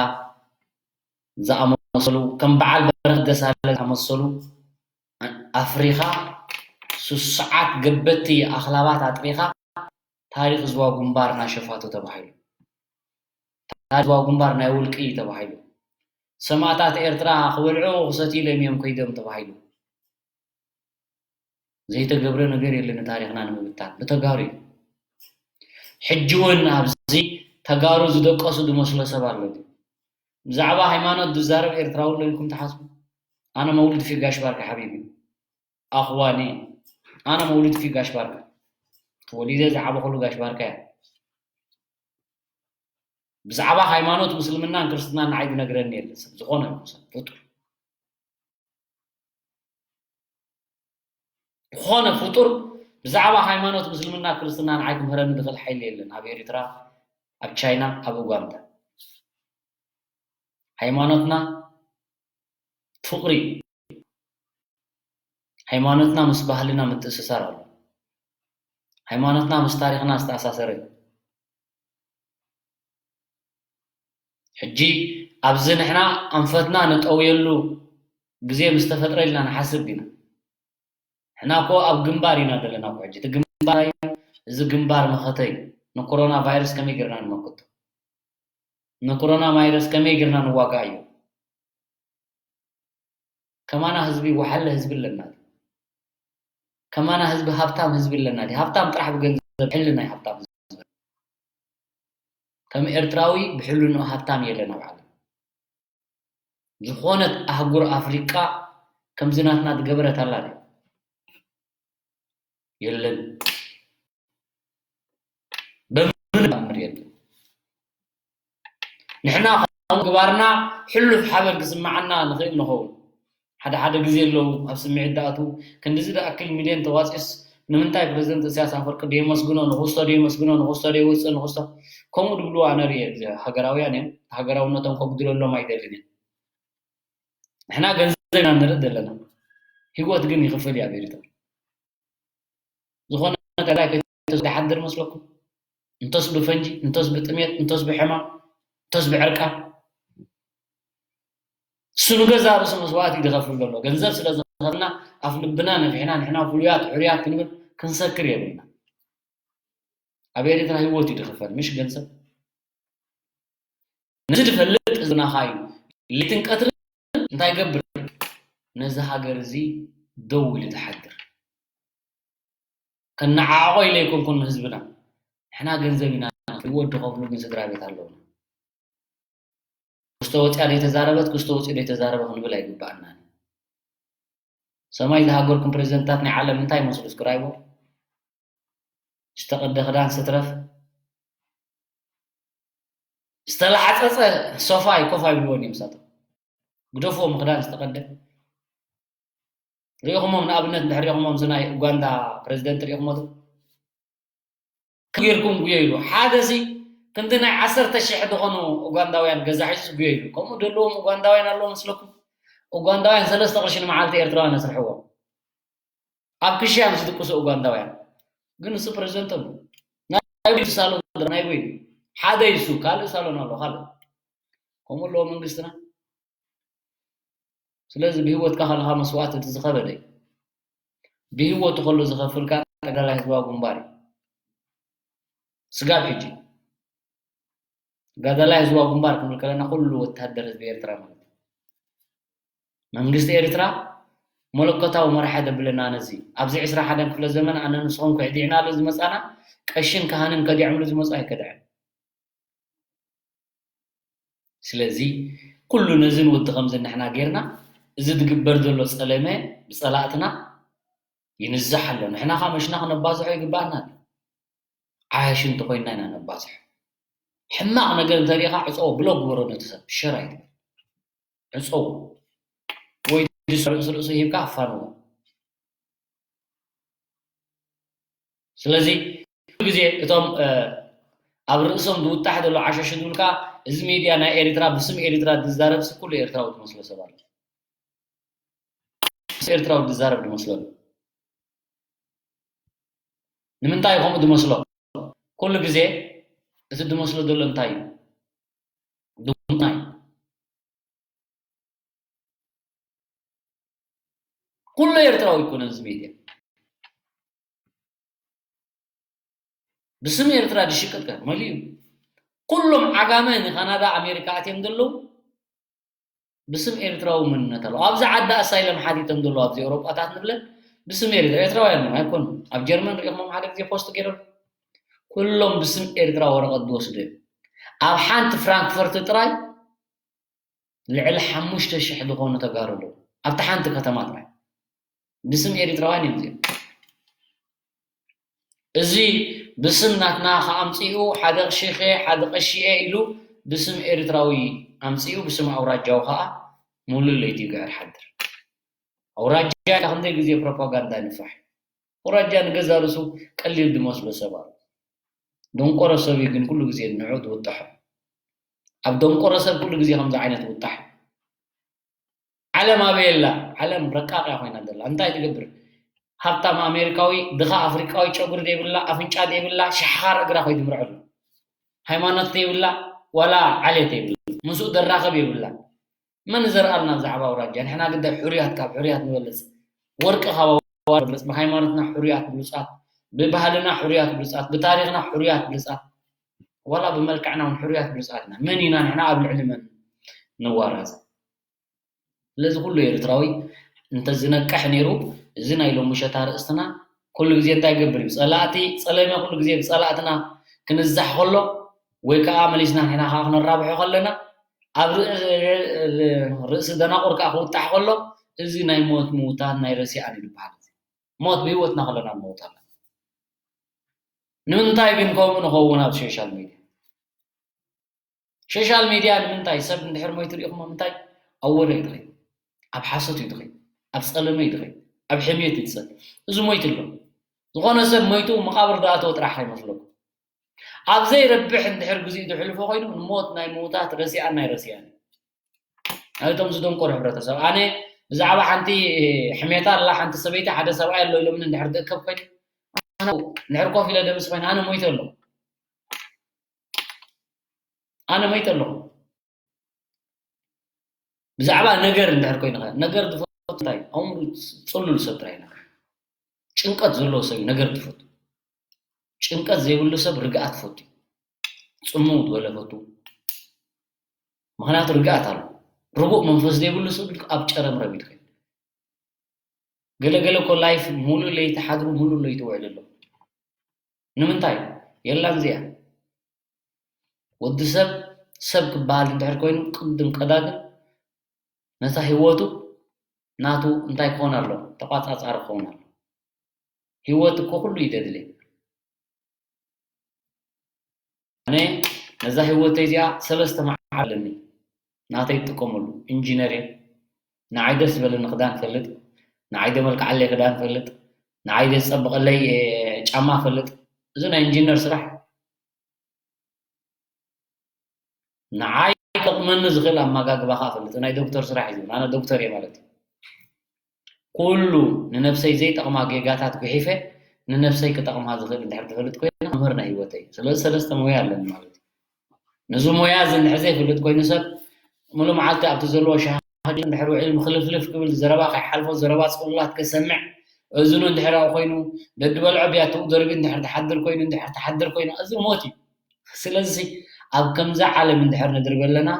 ዝኣመሰሉ ከም በዓል በረኸት ደሳለ ዝኣመሰሉ ኣፍሪኻ ስሱዓት ገበቲ ኣኽላባት ኣጥሪኻ ታሪኽ ዝዋ ግንባር ናይ ሸፋቱ ተባሂሉ። ታሪኽ ዝዋ ግንባር ናይ ውልቂ እዩ ተባሂሉ። ሰማእታት ኤርትራ ክበልዑ ክሰትዩ ኢሎም እዮም ከይዶም ተባሂሉ። ዘይተገብረ ነገር የለን ንታሪኽና ንምብታን ብተጋሩ እዩ። ሕጂ እውን ኣብዚ ተጋሩ ዝደቀሱ ዝመስሎ ሰብ ኣሎ ድዩ? ብዛዕባ ሃይማኖት ዝዛረብ ኤርትራዊ ኣሎ ኢልኩም ትሓስቡ? ኣነ መውሊድ ፊ ጋሽ ባርካ ሓቢቢ ኣኽዋኒ ኣነ መውሊድ ፊ ጋሽ ባርካ ተወሊደ ዝዓበኹሉ ጋሽ ባርካ እያ። ብዛዕባ ሃይማኖት ምስልምናን ክርስትናን ንዓይ ዝነግረኒ የለን ሰብ ዝኾነ ይኹን ሰብ ፍጡር ዝኾነ ፍጡር ብዛዕባ ሃይማኖት ምስልምና ክርስትና ንዓይ ክምህረኒ ዝኽእል ሓይሊ የለን ኣብ ኤሪትራ ኣብ ቻይና ኣብ ኡጋንዳ ሃይማኖትና ፍቕሪ ሃይማኖትና ምስ ባህልና ምትእስሳር ኣሎ ሃይማኖትና ምስ ታሪኽና ዝተኣሳሰረ እዩ ሕጂ ኣብዚ ንሕና ኣንፈትና ንጠውየሉ ግዜ ምስ ተፈጥረ ኢልና ንሓስብ ኢና። ንሕና እኮ ኣብ ግንባር ኢና ዘለና እኮ ሕጂ። እቲ ግንባር እዩ፣ እዚ ግንባር መኸተ እዩ። ንኮሮና ቫይረስ ከመይ ጌርና ንመክቶ? ንኮሮና ቫይረስ ከመይ ጌርና ንዋጋኣዮ? ከማና ህዝቢ ወሓለ ህዝቢ ኣለና። ከማና ህዝቢ ሃብታም ህዝቢ ኣለና። ሃብታም ጥራሕ ብገንዘብ ሕሊ ናይ ሃብታም ህዝቢ። ከም ኤርትራዊ ብሕልንኡ ሃብታም የለን ኣብ ዓለም። ዝኾነት ኣህጉር ኣፍሪቃ ከምዚ ናትና ዝገበረት ኣላ ድያ? የለን። በምን ኣምር የለን። ንሕና ካብ ግባርና ሕሉፍ ሓበን ክስምዓና ንኽእል ንኸውን። ሓደ ሓደ ግዜ ኣለዉ ኣብ ስምዒት ዝኣትዉ ክንድዚ ዝኣክል ሚልዮን ተዋፂኡስ ንምንታይ ፕረዚደንት እስያስ ኣፈወርቂ ደየመስግኖ ንኽስቶ ደየመስግኖ ንኽስቶ ደይወፅእ ንኽስቶ ከምኡ ድብልዎ ኣነ ርእየ ሃገራውያን እዮም ሃገራውነቶም ከጉድለሎም ኣይደልን እየ ንሕና ገንዘብ ኢና ንርኢ ዘለና ህይወት ግን ይኽፍል እዩ ኣብ ኤሪትራ ዝኾነ ተጋዳላይ ከይተወስደ ይሓድር መስለኩም? እንተስ ብፈንጂ፣ እንተስ ብጥሜት፣ እንተስ ብሕማም፣ እንተስ ብዕርቃን። እሱ ንገዛ ርእሱ መስዋእቲ እዩ ዝኸፍል ዘሎ። ገንዘብ ስለ ዝኸፈልና ኣፍ ልብና ነፊሕና ንሕና ፍሉያት ሕሩያት ክንብል ክንሰክር የብልና። ኣብ ኤሪትራ ህይወት እዩ ዝኽፈል ምሽ ገንዘብ። ነዚ ዝፈልጥ ህዝብናኻ እዩ። ሌትን ቀትርን እንታይ ይገብር? ነዚ ሃገር እዚ ደው ኢሉ ዝሓድር። ከነዓዕቆ ኢለ ኣይኮንኩን ንህዝብና። ንሕና ገንዘብ ኢና ህይወት ዝኸፍሉ ግን ስድራ ቤት ኣለውና። ክስቶ ወፅያ ዘይተዛረበት ክስቶ ወፅዩ ዘይተዛረበ ክንብል ኣይግባኣናን። ሰማይ ዝሃገርኩም ፕሬዚደንትታት ናይ ዓለም እንታይ ይመስሉ እስኪ ራይዎ? ዝተቐደ ክዳን ስትረፍ ዝተላዕፀፀ ሶፋ ይኮፍ ኣይብልዎን እዮም ሳቶም ግደፍዎም ክዳን ዝተቐደ ሪኢኹሞም ንኣብነት እንድሕር ሪኢኹሞም እዚ ናይ ኡጋንዳ ፕሬዚደንት ሪኢኹሞ ዶ? ከመይ ጌርኩም ጉየይሉ ሓደ ሲ ክንዲ ናይ ዓሰርተ ሽሕ ዝኾኑ ኡጋንዳውያን ገዛሒስ ጉየይሉ ከምኡ ደለዎም ኡጋንዳውያን ኣለዎ መስለኩም? ኡጋንዳውያን ሰለስተ ቅርሺ ንመዓልቲ ኤርትራውያን ኣስርሕዎም ኣብ ክሻ ምስ ዝድቅሱ ኡጋንዳውያን ግን ንሱ ፕሬዚደንቶም ናይ ሳሎን ናይ ጎይኑ ሓደ ይሱ ካልእ ሳሎን ኣሎ ካልእ ከምኡ ኣለዎ መንግስትና ስለዚ ብህይወትካ ከለኻ መስዋእቲ እቲ ዝኸበደ እዩ ብህይወቱ ከሎ ዝኸፍል ከኣ ተጋዳላይ ህዝባዊ ግንባር እዩ ስጋብ ሕጂ ጋዳላይ ህዝባዊ ግንባር ክንብል ከለና ኩሉ ወታደር ህዝቢ ኤርትራ ማለት እዩ። መንግስቲ ኤርትራ መለኮታዊ መራሒ ደብለና ነዚ ኣብዚ ዕስራ ሓደን ክፍለ ዘመን ኣነ ንስኹም ክዕዲዕናሉ ዝመጻና ቀሽን ካህንን ከዲዖምሉ ዝመጹ ኣይከድዐን። ስለዚ ኩሉ ነዚ ንወዲ ከምዚ ንሕና ጌርና እዚ ዝግበር ዘሎ ጸለመ ብጸላእትና ይንዛሕ ኣሎ። ንሕና ኸኣ መሽና ክነባዝሖ ይግባኣና ኣሎ። ዓያሹ እንተኾይንና ኢና ነባዝሖ። ሕማቕ ነገር እንተሪኢኻ ዕጸዎ፣ ብሎክ ግበሮ ነቲ ሰብ፣ ሸር ኣይትበል። ዕጸዎ። ወይ ርእሲ ርእሱ ሂብካ ኣፋንዎ። ስለዚ ኩሉ ግዜ እቶም ኣብ ርእሶም ዝውጣሕ ዘሎ ዓሸሽ ዝብልካ እዚ ሚድያ ናይ ኤርትራ ብስም ኤርትራ ዝዛረብ ሲ ኩሉ ኤርትራዊ ዝመስሎ ሰብ ኣሎ። ምስ ኤርትራዊ ዝዛረብ ዝመስሎ ኣሎ። ንምንታይ ከምኡ ዝመስሎ? ኩሉ ግዜ እቲ ዝመስሎ ዘሎ እንታይ እዩ? ድንቁርና እዩ። ኩሉ ኤርትራዊ ኣይኮነን እዚ ሚድያ። ብስም ኤርትራ ዝሽቅጥ ከ መሊኡ። ኩሎም ዓጋመ ንካናዳ ኣሜሪካ ኣትዮም ዘለዉ ብስም ኤርትራዊ መንነት ኣለዉ። ኣብዚ ዓዲ ኣሳይለም ሓቲቶም ዘለዉ ኣብዚ ኤውሮጳታት ንብለን ብስም ኤርትራ፣ ኤርትራውያን እዮም ኣይኮኑን። ኣብ ጀርመን ሪኢኹሞም ሓደ ግዜ ፖስት ገይሮም ኩሎም ብስም ኤርትራ ወረቐት ዝወስዱ እዮም። ኣብ ሓንቲ ፍራንክፈርት ጥራይ ልዕሊ ሓሙሽተ ሽሕ ዝኾኑ ተጋሩ ኣለዉ ኣብቲ ሓንቲ ከተማ ጥራይ ብስም ኤርትራውያን እዮም እዚኦም። እዚ ብስም ናትና ከኣምጺኡ ሓደ ሺኸ ሓደ ቀሺኤ ኢሉ ብስም ኤርትራዊ ኣምጺኡ ብስም ኣውራጃዊ ከኣ ሙሉእ ለይቲ ይግዕር ሓድር። ኣውራጃ ኢልካ ክንደይ ግዜ ፕሮፓጋንዳ ንፋሕ። ኣውራጃ ንገዛ ርእሱ ቀሊል ዝመስሎ ሰብ ኣሎ። ደንቆሮ ሰብ እዩ ግን ኩሉ ግዜ ንዑ ዝውጣሖ። ኣብ ደንቆሮ ሰብ ኩሉ ግዜ ከምዚ ዓይነት ውጣሕ። ዓለም ኣበይ ኣላ? ዓለም ረቃቕ እያ ኮይና ዘላ። እንታይ ትገብር? ሃብታም ኣሜሪካዊ፣ ድኻ ኣፍሪቃዊ ጨጉሪ ዘይብላ፣ ኣፍንጫ ዘይብላ፣ ሸሓኻር እግራ ከይዱ ምርዐሉ። ሃይማኖት ዘይብላ፣ ዋላ ዓሌት ዘይብላ። ምስኡ ዘራኸብ የብላ። መን ዘርኣልና ብዛዕባ ኣውራጃ? ንሕና ግደ ሕሩያት ካብ ሕሩያት ንበልጽ። ወርቂ ካብ ኣዋርድ ንበልጽ። ብሃይማኖትና ሕሩያት ብሉጻት፣ ብባህልና ሕሩያት ብሉጻት፣ ብታሪኽና ሕሩያት ብሉጻት። ዋላ ብመልክዕና እውን ሕሩያት ብሉጻት ኢና። መን ኢና ንሕና ኣብ ልዕሊ መን ንዋረጽ? ስለዚ ኩሉ ኤርትራዊ እንተዝነቅሕ ነይሩ፣ እዚ ናይ ሎሚ ምሸት ኣርእስትና ኩሉ ግዜ እንታይ ይገብር እዩ? ጸላእቲ ጸለመ ኩሉ ግዜ ብጸላእትና ክንዛሕ ከሎ ወይ ከኣ መሊስና ንሕና ከኣ ክነራብሖ ከለና ኣብ ርእሲ ደናቑር ከኣ ክውጣሕ ከሎ እዚ ናይ ሞት ምውታን ናይ ረሲኣን እዩ ዝበሃል። ሞት ብህይወትና ከለና ንመውት ኣለና። ንምንታይ ግን ከምኡ ንኸውን ኣብ ሶሻል ሚድያ? ሶሻል ሚድያ ንምንታይ ሰብ እንድሕር ሞይቱ ርኢኹሞ ምንታይ ኣብ ወረ እዩ ድኸይ ኣብ ሓሶት እዩ ድኸይ ኣብ ጸለመ እዩ ድኸይ ኣብ ሕምየት እዩ ዝጸል እዚ ሞይቱ ኣሎ ዝኾነ ሰብ ሞይቱ መቓብር ዝኣተወ ጥራሕ ከይመስለኩም ኣብ ዘይረብሕ እንድሕር ግዜኡ ዝሕልፎ ኮይኑ ንሞት ናይ ምውታት ረሲኣን ናይ ረሲኣን እዩ ናይቶም ዝደንቆሩ ሕብረተሰብ ኣነ ብዛዕባ ሓንቲ ሕሜታ ኣላ ሓንቲ ሰበይቲ ሓደ ሰብኣይ ኣሎ ኢሎምን እንድሕር ዝእከብ ኮይኑ ኣነ እንድሕር ኮፍ ኢለ ደምስ ኮይኑ ኣነ ሞይተ ኣሎ ኣነ ሞይተ ኣለኹ ብዛዕባ ነገር እንድሕር ኮይኑ ነገር ዝፈቱ እንታይ ኣእምሩ ፅሉል ሰብ ጥራይ ነገር ጭንቀት ዘለዎ ሰብ ነገር ዝፈቱ ጭንቀት ዘይብሉ ሰብ ርግኣት ፈቱ ፅምው ዝበለ ፈቱ ምክንያቱ ርግኣት ኣሎ ርቡእ መንፈስ ዘይብሉ ሰብ ኣብ ጨረምረም ይትኸድ ገለገለ እኮ ላይፍ ሙሉእ ለይቲ ሓድሩ ሙሉእ ለይቲ ውዕል ኣሎ ንምንታይ የላን እዚኣ ወዲ ሰብ ሰብ ክበሃል እንድሕር ኮይኑ ቅድም ቀዳድም ነታ ህይወቱ ናቱ እንታይ ክኾን ኣሎ ተቋፃፃሪ ክኸውን ኣሎ ህይወት እኮ ኩሉ እዩ ዘድልየ ኣነ ነዛ ህይወተይ እዚኣ ሰለስተ መዓል ኣለኒ ናተይ ትጥቀመሉ ኢንጂነር እየ ንዓይ ደስ ዝበለኒ ክዳን ፈልጥ ንዓይ ደመልክዓለይ ክዳን ፈልጥ ንዓይ ደስ ፀብቐለይ ጫማ ፈልጥ እዚ ናይ ኢንጂነር ስራሕ ንዓይ ክጠቕመኒ ዝኽእል ኣመጋግባ ከዓ ፈልጥ ናይ ዶክተር ስራሕ እዩ ዝብል ኣነ ዶክተር እየ ማለት እዩ ኩሉ ንነብሰይ ዘይጠቕማ ጌጋታት ጉሒፈ ንነብሰይ ክጠቕማ ዝኽእል እንድሕር ዝፈልጥ ኮይነ መምህር ናይ ህይወተይ እዩ ስለዚ ሰለስተ ሞያ ኣለኒ ማለት እዩ ነዚ ሞያ እዚ እንድሕር ዘይፈልጥ ኮይኑ ሰብ ሙሉ መዓልቲ ኣብቲ ዘለዎ ሻሃ እንድሕር ውዒሉ ምክልፍልፍ ክብል ዘረባ ከይሓልፎ ዘረባ ፅሉላት ከሰምዕ እዝኑ እንድሕር ኮይኑ ደድበልዖ ቢያትኡ ደርቢ እንድሕር ትሓድር ኮይኑ እንድሕር ትሓድር ኮይኑ እዚ ሞት እዩ ስለዚ ኣብ ከምዛ ዓለም እንድሕር ንድርበ ኣለና፣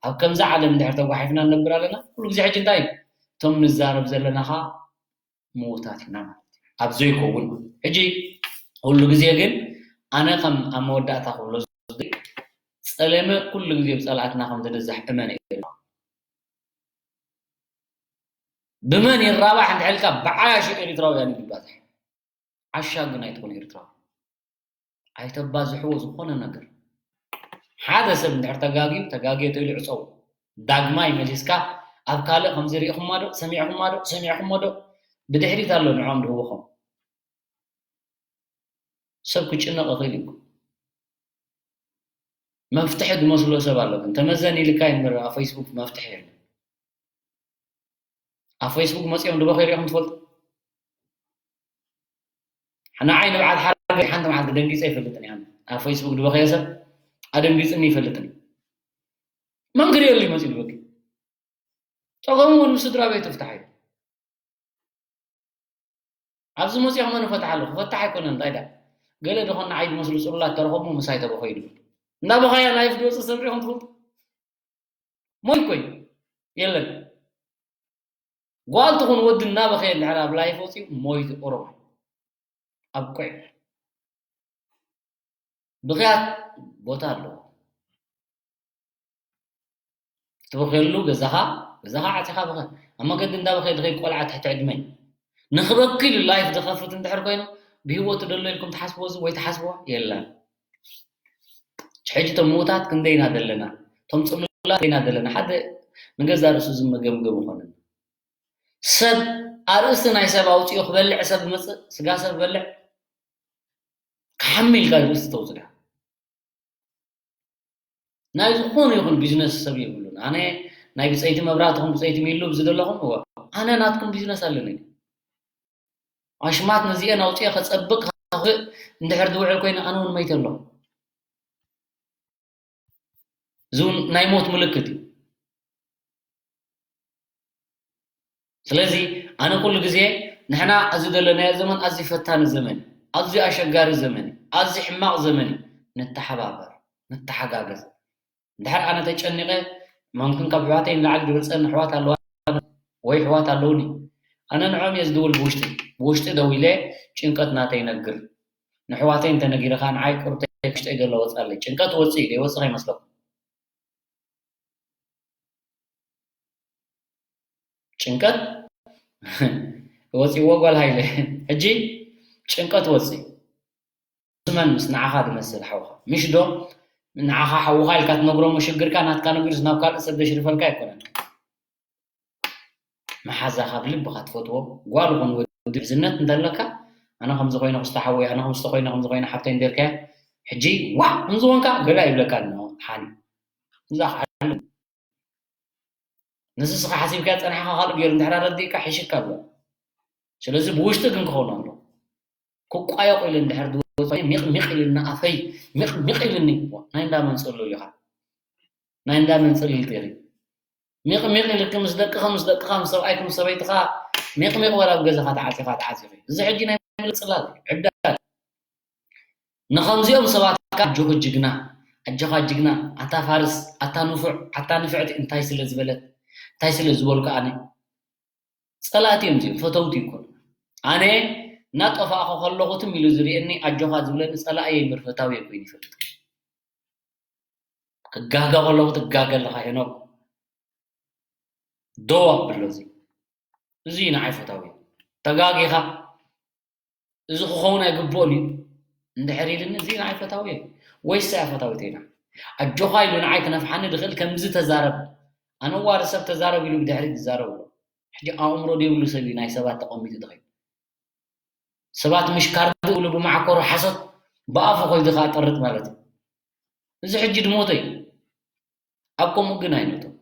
ኣብ ከምዛ ዓለም እንድሕር ተጓሒፍና ንነብር ኣለና፣ ኩሉ ግዜ ሕጂ እንታይ እዩ? እቶም ንዛረብ ዘለና ኸኣ ምዉታት ኢና ማለት እዩ። ኣብ ዘይከውን ማለት እዩ። ሕጂ ኩሉ ግዜ ግን ኣነ ከም ኣብ መወዳእታ ክብሎ ዝደሊ፣ ጸለመ ኩሉ ግዜ ብጸላእትና ከም ዝንዛሕ እመን ኤርትራዊ። ብመን ይራባሕ እንድሕር ኢልካ ብዓያሹ ኤርትራውያን እዩ ዝባዛሕ። ዓሻ ግን ኣይትኹን ኤርትራዊ። ኣይተባዝሕዎ ዝኾነ ነገር። ሓደ ሰብ እንድሕር ተጋግዩ፣ ተጋግየ ተኢሉ ዕጸው። ዳግማይ መሊስካ ኣብ ካልእ ከምዚ ርኢኹማ ዶ? ሰሚዕኹማ ዶ? ሰሚዕኹሞ ዶ? ብድሕሪት ኣሎ ንዕኦም ድህውኾም። ሰብ ክጭነቕ ይኽእል እዩ። መፍትሒ ዝመስሎ ሰብ ኣሎ፣ ግን ተመዘን ኢልካ እዩ እምበር ኣብ ፌስቡክ መፍትሒ የለን። ኣብ ፌስቡክ መጺኦም ዝበኸዩ ርኢኹም ትፈልጡ? ንዓይ ንብዓት ሓረገ ሓንቲ መዓልቲ ደንጊጸ ኣይፈልጥን እየ። ኣብ ፌስቡክ ዝበኸየ ሰብ ኣደንጊጽኒ ይፈልጥን እዩ። መን ክርእየሉ እዩ መጺኡ ዝበኪ? ጸገሙ እውን ምስ ስድራ ቤቱ ፍታሕ እዩ። ኣብዚ መጺኦም መን ይፈትሓሉ? ክፈትሕ ኣይኮነን፣ እንታይ ደኣ? ገለ ደኾን ንዓይ ዝመስሉ ጽሉላት ተረኸቡ ምሳይ ተበኸዩ ድብል። እንዳበኸያ ላይፍ ዝወጽእ ሰብ ርኢኹም ትፈልጡ? ሞይ እኮ እዩ። የለን። ጓል ትኹን ወዲ እናበኸየ እንድሕር ኣብ ላይፍ ወጺኡ ሞይቱ ኦሮሞ። ኣብቁዕ። ብኽያት ቦታ ኣለዎ። ትበኽየሉ ገዛኻ፣ ገዛኻ ዓጺኻ ብኸ-፣ ኣብ መገዲ እንዳበኸየ ዝኸይድ ቆልዓ ትሕቲ ዕድመ። ንኽበኪ ኢሉ ላይፍ ዝኸፍት እንድሕር ኮይኑ፣ ብህይወቱ ደሎ ኢልኩም ትሓስብዎ እዚ ወይ ትሓስብዋ? የለን። ሕጂ እቶም ምዉታት ክንደይና ዘለና፣ እቶም ጽሉላት ክንደይና ዘለና፣ ሓደ ንገዛእ ርእሱ ዝመገምገም ይኾነና። ሰብ ኣርእስቲ ናይ ሰብ ኣውጺኡ ክበልዕ ሰብ ይመጽእ፣ ስጋ ሰብ ይበልዕ፣ ክሓሚ ኢልካ ርእስቲ ተውጽእ ድያ? ናይ ዝኾነ ይኹን ቢዝነስ ሰብ የብሉን። ኣነ ናይ ብጸይቲ መብራህትኹም ብጸይቲ ሚሉ ብዚ ዘለኹም፣ እወ፣ ኣነ ናትኩም ቢዝነስ ኣለኒ። ኣሽማት ነዚአን ኣውጺአ ከጸብቅ ከኽእ እንድሕር ዝውዕል ኮይነ ኣነ እውን መይተ ኣለኹ። እዚ እውን ናይ ሞት ምልክት እዩ። ስለዚ ኣነ ኩሉ ግዜ ንሕና እዚ ዘለናዮ ዘመን ኣዝዩ ፈታኒ ዘመን እዩ። ኣዝዩ ኣሸጋሪ ዘመን እዩ። ኣዝዩ ሕማቕ ዘመን እዩ። ንተሓባበር፣ ንተሓጋገዝ። እንድሕር ኣነ ተጨኒቐ፣ መምክን ካብ ኣሕዋተይ ንላዕሊ ዝብል ጸን ኣሕዋት ኣለዋ ወይ ኣሕዋት ኣለውኒ። ኣነ ንዕኦም እየ ዝድውል ብውሽጢ። ብውሽጢ ደዊለ ጭንቀት ናተይ ነግር። ንኣሕዋተይ እንተነጊረ ኸኣ ንዓይ ቁርተይ ክሽጠይ ዘሎ ወጻለይ። ጭንቀት ወጽእ እዩ፣ ዘይወጽእ ከይመስለኩም። ጭንቀት ወጺእዎ ጓል ሃይለ። ሕጂ ጭንቀት ወጺእ። ምስ መን? ምስ ንዓኻ ዝመስል ሓውኻ። ምሽ ዶ ንዓኻ ሓውኻ ኢልካ ትነግሮ እሞ ሽግርካ ናትካ ነጊሩስ ናብ ካልእ ሰብ ዘሽርፈልካ ኣይኮነን። መሓዛኻ ብልብኻ ትፈትዎ ጓል ይኹን ወዲ ምሕዝነት እንተለካ፣ ኣነ ከምዚ ኮይነ ክስተ ሓወይ፣ ኣነ ከምዚ ኮይነ ከምዚ ኮይነ ሓብተይ እንዴርካያ፣ ሕጂ ዋዕ ከምዚ ኮንካ ገለ ኣይብለካን። ሓኒ እዛ ክሓሉ ንስኻ ሓሲብካ ጸኒሕካ ካልእ ገይሩ እንድሕር ኣረዲእካ ሕሽካ ኣሎ። ስለዚ ብውሽጢ ግን ክኸውን ኣሎ። ክቋየቑ ኢለ እንድሕር ዝወጽእ ሚቕ ሚቕ ኢሉኒ ኣፈይ፣ ሚቕ ሚቕ ኢሉኒ። ናይ እንዳ መን ጽሉል ኢኻ? ናይ እንዳ መን ጽልልቲ ኢኺ? ሚቕ ሚቕ ኢልኪ ምስ ደቅኺ፣ ምስ ደቅኻ፣ ምስ ሰብኣይኪ፣ ምስ ሰበይትኻ ሚቕ ሚቕ በል ኣብ ገዛኻ ተዓጺኻ፣ ተዓጺኺ። እዚ ሕጂ ናይ ምልክ ጽላል እዩ፣ ዕብዳል። ንኸምዚኦም ሰባት ከኣ ኣጆኺ ጅግና፣ ኣጆኻ ጅግና፣ ኣታ ፋርስ፣ ኣታ ንፉዕ፣ ኣታ ንፍዕቲ እንታይ ስለ ዝበለት፣ እንታይ ስለ ዝበልኩ ኣነ? ጸላእቲ እዮም እዚኦም፣ ፈተውቲ ኣይኮኑን። ኣነ እናጠፋእኹ ከለኹ ትም ኢሉ ዝርእየኒ ኣጆኻ ዝብለኒ ጸላእየይ እምበር ፈታውየይ ኮይኑ ይፈልጥ። ክጋገ ከለኹ ትጋገ ኣለኻ ሄኖክ። ደው ኣብሎ እዚ። እዚ እዩ ንዓይ ፈታውየይ። ተጋጊኻ እዚ ክኸውን ኣይግብኦን እዩ እንድሕር ኢልኒ፣ እዚ ንዓይ ፈታውየይ ወይስ እያ ፈታዊተይ? ኣጆኻ ኢሉ ንዓይ ክነፍሓኒ ዝኽእል ከምዚ ተዛረብ፣ ኣነዋሪ ሰብ ተዛረብ ኢሉ ብድሕሪት ዝዛረብ ኣሎ። ሕጂ ኣእምሮ ዘይብሉ ሰብ እዩ ናይ ሰባት ተቐሚጡ ዝኸይድ። ሰባት ምሽ ካርዲ ይብሉ ብመዓኮሩ ሓሶት ብኣፉ ከይዱ ከኣ ጠርጥ ማለት እዩ። እዚ ሕጂ ድሞቶ እዩ። ኣብ ከምኡ ግን ኣይነቶም።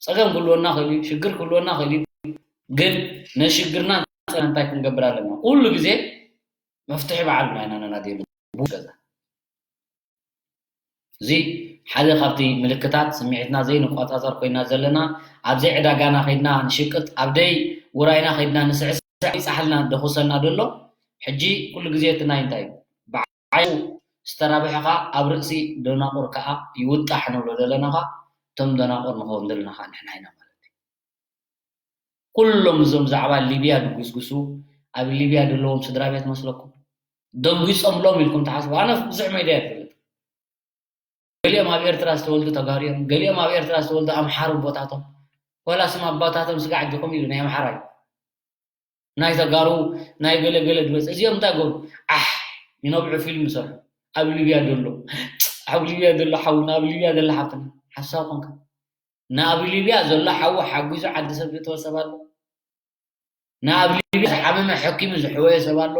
ጸገም ክህልወና ክእል እዩ፣ ሽግር ክህልወና ክእል እዩ። ግን ነዚ ሽግርና እንታይ ክንገብር ኣለና? ኩሉ ግዜ መፍትሒ በዓልና ኢና ነናድየሉ። ብውሽጢ ገዛ። እዚ ሓደ ካብቲ ምልክታት ስምዒትና ዘይንቆጻጸር ኮይና ዘለና፣ ኣብ ዘይዕዳጋና ከይድና ንሽቅጥ፣ ኣብ ደይ ውራይና ከይድና ንስዕስዕ፣ ይጻሓልና ደኹሰና ዘሎ። ሕጂ ኩሉ ግዜ እቲ ናይ እንታይ እዩ? ብዓይሱ ዝተራብሐ ኸዓ ኣብ ርእሲ ደናቑር ከዓ ይውጣሕ ንብሎ ዘለና ኸዓ፣ እቶም ደናቑር ንኸውን ዘለና ኸዓ ንሕና ኢና ማለት እዩ። ኩሎም እዞም ብዛዕባ ሊብያ ድጉስጉሱ፣ ኣብ ሊብያ ዘለዎም ስድራ ቤት መስለኩም? ደንጒጾምሎም ኢልኩም ትሓስቡ? ኣነ ብዙሕ ሜድያ ይፈልጥ። ገሊኦም ኣብ ኤርትራ ዝተወልዱ ተጋሩ እዮም። ገሊኦም ኣብ ኤርትራ ዝተወልዱ ኣምሓሩ ኣቦታቶም። ዋላ ስም ኣቦታቶም ስጋዕ ኣጆኹም ኢሉ ናይ ኣምሓራ እዩ። ናይ ተጋሩ፣ ናይ ገለ ገለ ድመጽእ። እዚኦም እንታይ ገሩ? ዓሕ፣ ይነብዑ ፊልም ይሰርሑ። ኣብ ሊብያ ዘሎ፣ ኣብ ሊብያ ዘሎ ሓውና፣ ኣብ ሊብያ ዘላ ሓፍትና። ሓሳብ ኮንካ። ናብ ሊብያ ዘሎ ሓዉ ሓጒዙ ዓዲ ሰብ ዘእተወ ሰብ ኣሎ። ናብ ሊብያ ዝሓመመ ሓኪሙ ዝሕወየ ሰብ ኣሎ።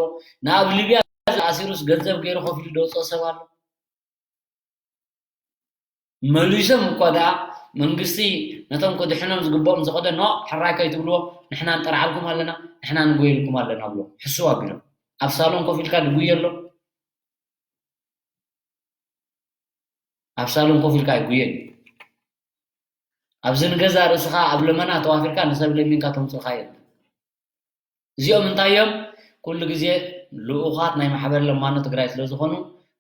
ናብ ሊብያ ኣሲሩስ ገንዘብ ገይሩ ከፊሉ ደውፅኦ ሰብ ኣሎ። መሊሶም እኳ ደኣ መንግስቲ ነቶም ክድሕኖም ዝግብኦም ዝኸደ፣ ኖ፣ ሕራይ ከይትብልዎ፣ ንሕና ንጠርዓልኩም ኣለና፣ ንሕና ንጎየልኩም ኣለና ብሎ ሕስው ኣቢሎም። ኣብ ሳሎን ኮፍ ኢልካ ድጉየ ኣሎ። ኣብ ሳሎን ኮፍ ኢልካ ኣይጉየን። ኣብዚ ንገዛ ርእስኻ ኣብ ለመና ተዋፊርካ ንሰብ ለሚንካ ተምፅእኻ የለን። እዚኦም እንታይ እዮም? ኩሉ ግዜ ልኡኻት ናይ ማሕበር ለማኖ ትግራይ ስለ ዝኾኑ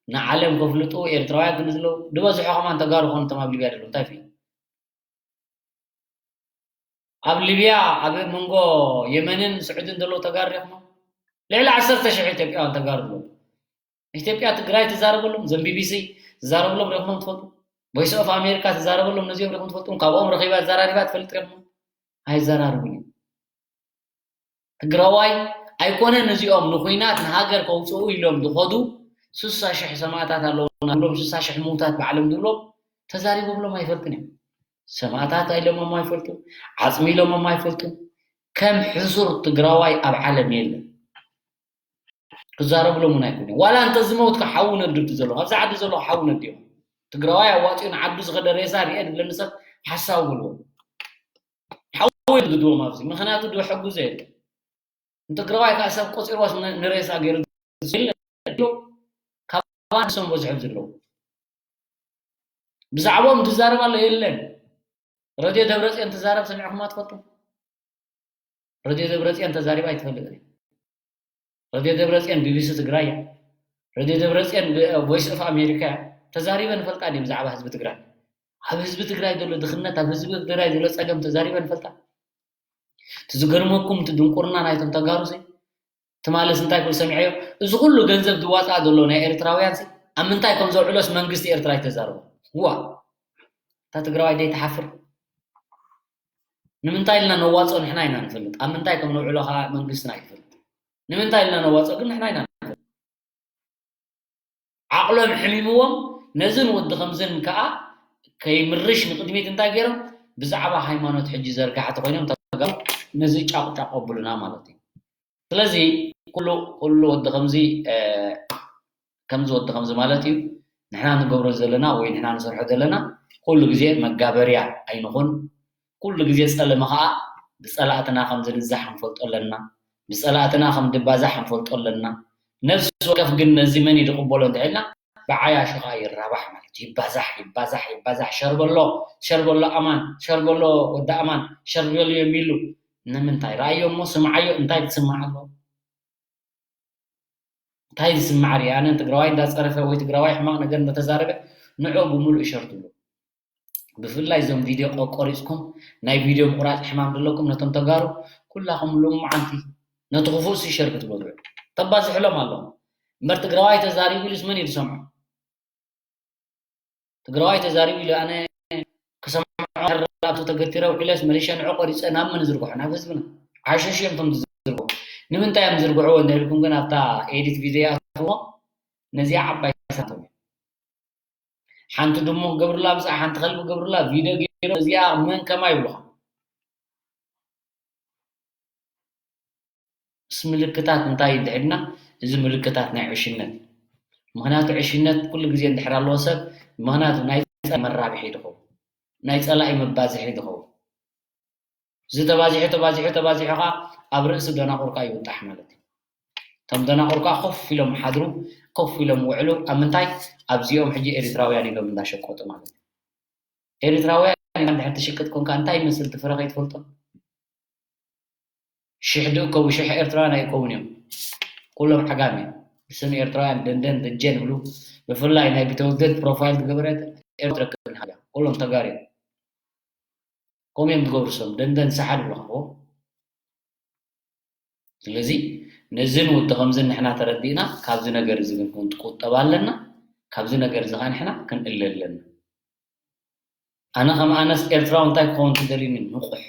ንዓለም ከፍልጡ ኤርትራውያን ክንዝለው ድበዝሖ ከማን ተጋሩ ኾኑ እቶም ኣብ ሊብያ ዘለዉ እንታይ ፍይ ኣብ ሊብያ ኣብ መንጎ የመንን ስዑድን ዘለዉ ተጋሩ ሪኢኹሞ? ልዕሊ ዓሰርተ ሽሕ ኢትዮጵያውያን ተጋሩ ኣለዉ። ኢትዮጵያ ትግራይ ትዛረበሎም፣ ዘም ቢቢሲ ትዛረበሎም ሪኢኹሞም ትፈልጡ? ቮይስ ኦፍ ኣሜሪካ ትዛረበሎም ነዚኦም ሪኢኹም ትፈልጡ? ካብኦም ረኺባ ዘራሪባ ትፈልጥ ሪኢኹሞ? ኣይዘራርቡን እዮም። ትግራዋይ ኣይኮነን እዚኦም ንኹናት ንሃገር ከውፅኡ ኢሎም ዝኸዱ ስሳ ሽሕ ሰማእታት ኣለውና ብሎም ስሳ ሽሕ ምውታት ባዕሎም ዝብሎም ተዛሪቦምሎም ኣይፈልጡን እዮም። ሰማእታት ኢሎሞም ኣይፈልጡ፣ ዓፅሚ ኢሎሞም ኣይፈልጡ። ከም ሕሱር ትግራዋይ ኣብ ዓለም የለን። ክዛረብሎም እውን ኣይኮነ ዋላ እንተ ዝመውት ሓዊ ነድድ ዘሎ ኣብዚ ዓዲ ዘሎ ሓዊ ነዲዮ ትግራዋይ ኣዋፂኡ ንዓዱ ዝኸደ ሬሳ ርኤ ድብለኒ ሰብ ሓሳዊ በልዎ ሓዊ ነድድዎም ኣብዚ ምክንያቱ ዶ ሕጉዘ የለ ንትግራዋይ ከዓ ሰብ ቆፂርዋስ ንሬሳ ገይሩ ካባን ሰም በዝሖም ዘለዉ ብዛዕባኦም ትዛረብ ኣሎ የለን ረድዮ ደብረፅዮን ትዛረብ ሰሚዕኹማ ትፈልጡ ረድዮ ደብረፅዮን ተዛሪባ ኣይትፈልጥን እያ። ረድዮ ደብረፅዮን ቢቢሲ ትግራይ እያ። ረድዮ ደብረፅዮን ቮይስ ኦፍ ኣሜሪካ እያ። ተዛሪበን ይፈልጣ ድየን ብዛዕባ ህዝቢ ትግራይ? ኣብ ህዝቢ ትግራይ ዘሎ ድኽነት፣ ኣብ ህዝቢ ትግራይ ዘሎ ፀገም ተዛሪበን ይፈልጣ? እቲ ዝገርመኩም እቲ ድንቁርና ናይቶም ተጋሩ ሲ ትማለስ እንታይ ክብል ሰሚዐዮ? እዚ ኩሉ ገንዘብ ዝዋፃእ ዘሎ ናይ ኤርትራውያን ሲ ኣብ ምንታይ ከም ዘውዕሎስ መንግስቲ ኤርትራ ኣይተዛርቦ? ዋ እታ ትግራዋይ ደይ ትሓፍር? ንምንታይ ኢልና ነዋፅኦ ንሕና ኢና ንፈልጥ ኣብ ምንታይ ከም ነውዕሎ ከዓ መንግስትና ይፈልጥ ንምንታይ ኢልና ነዋፅኦ ግን ንሕና ኢና ንፈልጥ ዓቕሎም ሕሚምዎም ነዝን ወዲ ከምዝን ከዓ ከይምርሽ ንቅድሚት እንታይ ገይሮም ብዛዕባ ሃይማኖት ሕጂ ዘርጋሕቲ ኮይኖም ተጋሩ ነዚ ጫቁጫቅ ኣብሉና ማለት እዩ ስለዚ ኩሉ ኩሉ ወዲ ከምዚ ከምዚ ወዲ ከምዚ ማለት እዩ ንሕና ንገብሮ ዘለና ወይ ንሕና ንሰርሖ ዘለና ኩሉ ግዜ መጋበርያ ኣይንኹን ኩሉ ግዜ ጸለመ ከዓ ብጸላእትና ከም ዝንዛሕ ክንፈልጦ ኣለና ብጸላእትና ከም ድባዛሕ ክንፈልጦ ኣለና ነፍሲ ወከፍ ግን ነዚ መን እዩ ዝቕበሎ እንተልና ብዓያሹ ከዓ ይራባሕ ማለት እዩ ይባዛሕ ይባዛሕ ይባዛሕ ሸርበሎ ሸርበሎ ኣማን ሸርበሎ ወዲ ኣማን ሸርበሎ የሚሉ ንምንታይ ረኣዮ እሞ ስምዓዮ እንታይ ክትስምዓ ኣለዎ እንታይ ዝስማዕ ርእ ኣነ ትግራዋይ እንዳፀረፈ ወይ ትግራዋይ ሕማቕ ነገር እንዳተዛረበ ንዑ ብምሉእ ሸር ትብሉ ብፍላይ እዞም ቪድዮ ቆሪፅኩም ናይ ቪድዮ ምቁራፅ ሕማም ዘለኩም ነቶም ተጋሩ ኩላኹም ሎማዓንቲ ነቲ ክፉእ ሲ ሸር ክትገብሩ ተባዝሕሎም ኣለኹም እምበር ትግራዋይ ተዛሪቡ ኢሉስ መን እዩ ዝሰምዖ ትግራዋይ ተዛሪቡ ኢሉ ኣነ ክሰምዖ ከረላቱ ተገቲረ ውዒለስ መሊሸ ንዑ ቆሪፀ ናብ መን ዝርግሖ ናብ ህዝብና ዓሸሽ እዮም ቶም ዝዝርግሖ ንምንታይ እዮም ዝርግሕዎ እንድሕልኩም ግን ኣብታ ኤዲት ቪድዮ ይኣትዎ ነዚኣ ዓባይ ሳቶም ሓንቲ ድሙ ክገብርላ ብፃ ሓንቲ ከልቢ ክገብርላ ቪድዮ ገይሮም እዚኣ መን ከማ ይብልኻ ምስ ምልክታት እንታይ ይድሕድና እዚ ምልክታት ናይ ዕሽነት ምክንያቱ ዕሽነት ኩሉ ግዜ እንድሕር ኣለዎ ሰብ ምክንያቱ ናይ ፀላኢ መራብሒ ድኸውን ናይ ፀላኢ መባዝሒ ድኸውን እዚ ተባዚሑ ተባዚሑ ተባዚሑ ከዓ ኣብ ርእሲ ደናቁር ከዓ ይውጣሕ ማለት እዩ እቶም ደናቁር ከዓ ኮፍ ኢሎም ሓድሩ ኮፍ ኢሎም ውዕሉ ኣብ ምንታይ ኣብዚኦም ሕጂ ኤርትራውያን ኢሎም እንዳሸቆጡ ማለት እዩ ኤርትራውያን እንድሕር ትሽቅጥ ኮንካ እንታይ ይመስል እቲ ፍረ ከይትፈልጦ ሽሕ ድእከቡ ሽሕ ኤርትራውያን ኣይእከቡን እዮም ኩሎም ዓጋም እዮም ብስም ኤርትራውያን ደንደን ደጀን ይብሉ ብፍላይ ናይ ቢተወደድ ፕሮፋይል ዝገበረት ኤርትራ ትረክብ እያ። ኩሎም ተጋሩ እዮም። ከምኡ እዮም ዝገብሩ፣ ሰም ደንደን ሰሓ ዝብሉ ከብዎ። ስለዚ ነዝን ወዲ ከምዝን ንሕና ተረዲእና፣ ካብዚ ነገር እዚ ግን ክንቁጠብ ኣለና። ካብዚ ነገር እዚ ከዓ ንሕና ክንእለ ኣለና። ኣነ ከም ኣነስ ኤርትራዊ እንታይ ክኸውን ትደልዩኒ? ንቑሕ።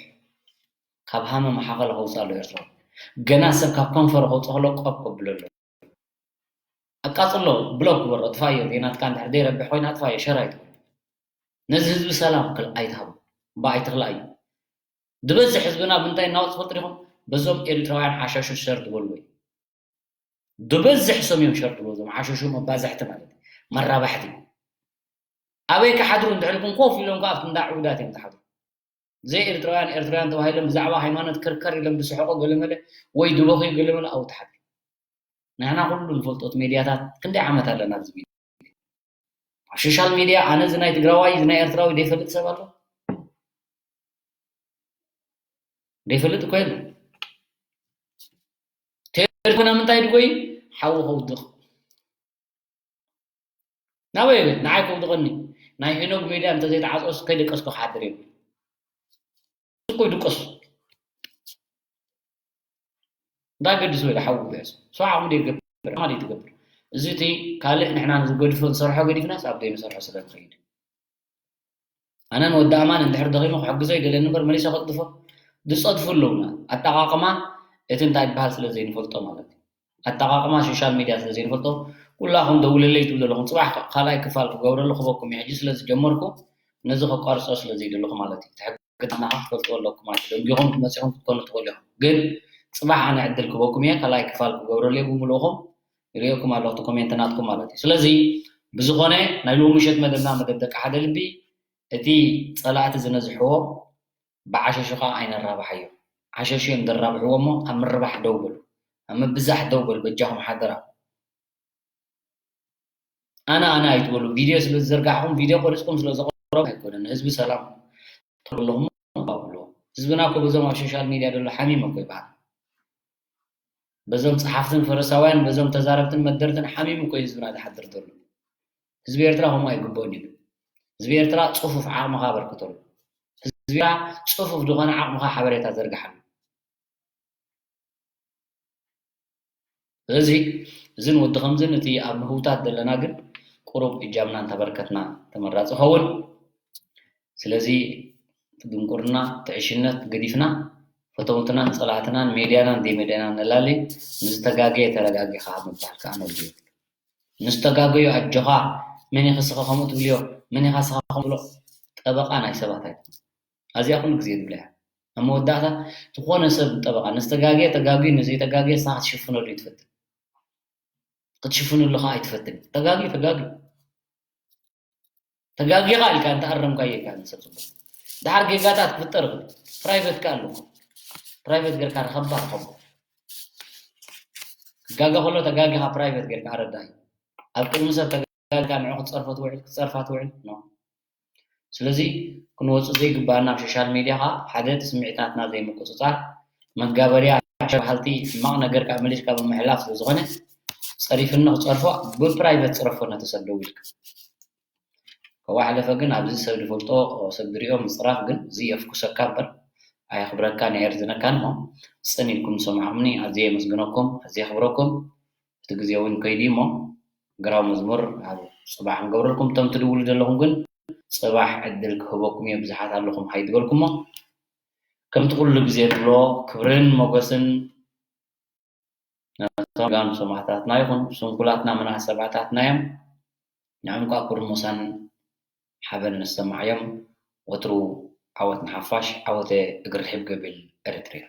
ካብ ሃመ መሓኸል ከውፅእ ኣሎ ኤርትራዊ። ገና ሰብ ካብ ከንፈሩ ከውፅእ ከሎ ቆብ ከብሎ ኣሎ። ኣቃፅሎ፣ ብሎክ ግበሮ፣ ኣጥፋዮ። ዜናትካ እንድሕር ዘይረብሕ ኮይና ኣጥፋዮ፣ ሸር ኣይትበሎ። ነዚ ህዝቢ ሰላም ክል-፣ ኣይትሃቦ። እባ ኣይትኽላእዩ። ዝበዝሕ ህዝብና ብምንታይ እናወፅ ትፈልጡ ዲኹም? በዞም ኤሪትራውያን ሓሻሹ ሸር ትበልዎ እዩ። ዝበዝሕ ሰም እዮም ሸር ትብልዎ፣ እዞም ሓሸሹ መባዛሕቲ ማለት እዩ። መራባሕቲ። ኣበይ ክሓድሩ እንድሕር ኢልኩም ኮፍ ኢሎም ከኣ ኣብቲ እንዳ ዕቡዳት እዮም ዝሓድሩ። ዘይ ኤርትራውያን፣ ኤርትራውያን ተባሂሎም ብዛዕባ ሃይማኖት ከርከር ኢሎም ዝስሕቁ ገለመለ ወይ ዝበኽዩ ገለመለ ኣብኡ ትሓድሩ። ንሕና ኩሉ ንፈልጦ እቲ ሜድያታት ክንደይ ዓመት ኣለና ኣብዚ ሚድያ። ኣብ ሶሻል ሚድያ ኣነ እዚ ናይ ትግራዋይ፣ እዚ ናይ ኤርትራዊ ዘይፈልጥ ሰብ ኣሎ? ዘይፈልጥ እኮ የለን። ቴዲ ኮነ ምንታይ ድጎይ ሓዊ ከውድቕ። ናበይ ይብል? ንዓይ ከውድቐኒ። ናይ ሄኖግ ሜድያ እንተዘይተዓጽኦስ ከይደቀስኩ ክሓድር የብሉን። እኮ ይድቀሱ። እንታይ ገድስ ወይ ሓዊ ገስ? ሰው ዓቕሙ ደይገብር፣ ዓቕማ ደይትገብር። እዚ እቲ ካልእ ንሕና ንዝገድፎ ንሰርሖ ገዲፍናስ ኣብ ዘይንሰርሖ ስለ ንኸይድ። ኣነ ንወዲ ኣማን እንድሕር ደኺሙ ክሕግዞ ይደለኒ እምበር መሊሰ ከጥፎ። ዝጸድፉ ኣለውና። ኣጠቓቕማ እቲ እንታይ ይበሃል ስለ ዘይንፈልጦ ማለት እዩ። ኣጠቓቕማ ሶሻል ሚድያ ስለ ዘይንፈልጦ፣ ኩላኹም ደውለለይ ትብሉ ኣለኹም። ጽባሕ ካ-፣ ካልኣይ ክፋል ክገብረሉ ክበኩም እየ። ሕጂ ስለ ዝጀመርኩ፣ ነዚ ከቋርጾ ስለ ዘይደለኹ ማለት እዩ። እቲ ሕግታትና ክትፈልጥዎ ኣለኩም ማለት እዩ። ደንጊኹም መጺኹም ክትኮኑ ትኽእሉ ኢኹም። ግን ጽባሕ ኣነ ዕድል ክበኩም እየ። ካልኣይ ክፋል ክገብረሉ እየ ብምልእኹም። ይርእየኩም ኣለኹ፣ እቲ ኮሜንት ናትኩም ማለት እዩ። ስለዚ፣ ብዝኾነ፣ ናይ ሎሚ ምሸት መደብና መደብ ደቂ ሓደ ልቢ፣ እቲ ጸላእቲ ዝነዝሕዎ ብዓሸሹ ኸዓ ኣይነራብሓዮ። ዓሸሹ እዮም ዘራብሕዎ እሞ ኣብ ምርባሕ ደው በሉ። ኣብ ምብዛሕ ደው በሉ በጃኹም ሓደራ። ኣነ ኣነ ኣይትበሉ። ቪድዮ ስለ ዝዘርጋሕኩም፣ ቪድዮ ቆሪጽኩም ስለ ዘቕረቡ ኣይኮነን። ንህዝቢ ሰላም ትብሉ ኣለኹም። ህዝብና እኮ በዞም ኣብ ሶሻል ሚድያ ዘሎ ሓሚም እኮ ይበሃል። በዞም ጸሓፍትን ፈረሳውያን፣ በዞም ተዛረብትን መደርትን ሓሚም እኮ እዩ ህዝብና ዝሓድር ዘሎ። ህዝቢ ኤርትራ ከምኡ ኣይግብኦን እዩ። ህዝቢ ኤርትራ ጽፉፍ ዓቕምኻ ኣበርክተሉ። ህዝቢ ኤርትራ ጽፉፍ ዝኾነ ዓቕምኻ ሓበሬታ ዘርግሓሉ። ስለዚ እዝን ወዲ ከምዝን እቲ ኣብ ምህውታት ዘለና ግን ቁሩብ እጃምና እንተበርከትና ተመራጺ ይኸውን። ስለዚ እቲ ድንቁርና፣ እቲ ዕሽነት ገዲፍና ፈተውትናን ጸላእትናን ሜድያናን ዘይሜድያናን ነላሊ፣ ንዝተጋገየ ተረጋጊኻ ምባል ከኣ ነድልዮ። ንዝተጋገዩ ኣጆኻ፣ መን ኢኻ ስኻ ከምኡ ትብልዮ፣ መን ኢኻ ስኻ ከምኡ ትብሎ፣ ጠበቓ ናይ ሰባት ኣይኮን። ኣዚኣ ኩሉ ግዜ ዝብላ እያ። ኣብ መወዳእታ ዝኾነ ሰብ ጠበቓ፣ ንዝተጋገየ ተጋግዩ፣ ንዘይተጋገየ ንስኻ ክትሽፍነሉ እዩ ትፈትን። ክትሽፍንሉ ኸዓ ኣይትፈትን። ተጋግዩ፣ ተጋግዩ። ተጋጊኻ ኢልካ እንተኣረምካዮ ኢልካ ንሰብ ጽቡቕ። ደሓር ጌጋታት ክፍጠር ይኽእል። ፕራይቬት ከኣ ኣለዎ። ፕራይቬት ጌርካ ርኸባ፣ ርኸቦ። ክጋገ ከሎ ተጋጊኻ ፕራይቬት ጌርካ ኣረዳእ። ኣብ ቅድሚ ሰብ ተጋጊኻ ንዑ ክትጸርፎ ትውዕል፣ ክትጸርፋ ትውዕል። ኖ። ስለዚ ክንወጽእ ዘይግባኣና ኣብ ሶሻል ሚድያ ኸኣ ሓደ እቲ ስምዒታትና ዘይምቁጽጻር፣ መጋበርያ በሃልቲ ሕማቕ ነገር ከኣ መሊስካ ብምሕላፍ ስለ ዝኾነ፣ ጸሪፍኒ ክጸርፎ ብፕራይቬት ጽረፎ እናተሰደው ኢልካ። ካብኡ ሓለፈ ግን ኣብዚ ሰብ ዝፈልጦ፣ ሰብ ዝሪኦ ምጽራፍ ግን ዝየፍኩሰካ እምበር ኣየኽብረካን ኣየርዝነካን እሞ፣ ጽን ኢልኩም ዝሰማዕኩምኒ ኣዝየ የመስግነኩም፣ ኣዝየ የኽብረኩም። እቲ ግዜ እውን ከይዱ እሞ፣ ግራው መዝሙር ኣብ ጽባሕ ክንገብረልኩም። እቶም ትድውሉ ዘለኹም ግን ጽባሕ ዕድል ክህበኩም እየ፣ ብዙሓት ኣለኹም ኣይትበልኩሞ። ከምቲ ኩሉ ግዜ ንብሎ፣ ክብርን ሞገስን ነቶም ጀጋኑ ሰማእታትና ይኹን። ስንኩላትና መናህ ሰባታትና እዮም። ንዕም ከኣ ክብርን ሞሳን ሓበን ነሰማዓዮም። ወትሩ ዓወት ንሓፋሽ፣ ዓወተ እግሪ ርሒብ ገቢል ኤሪትሪያ።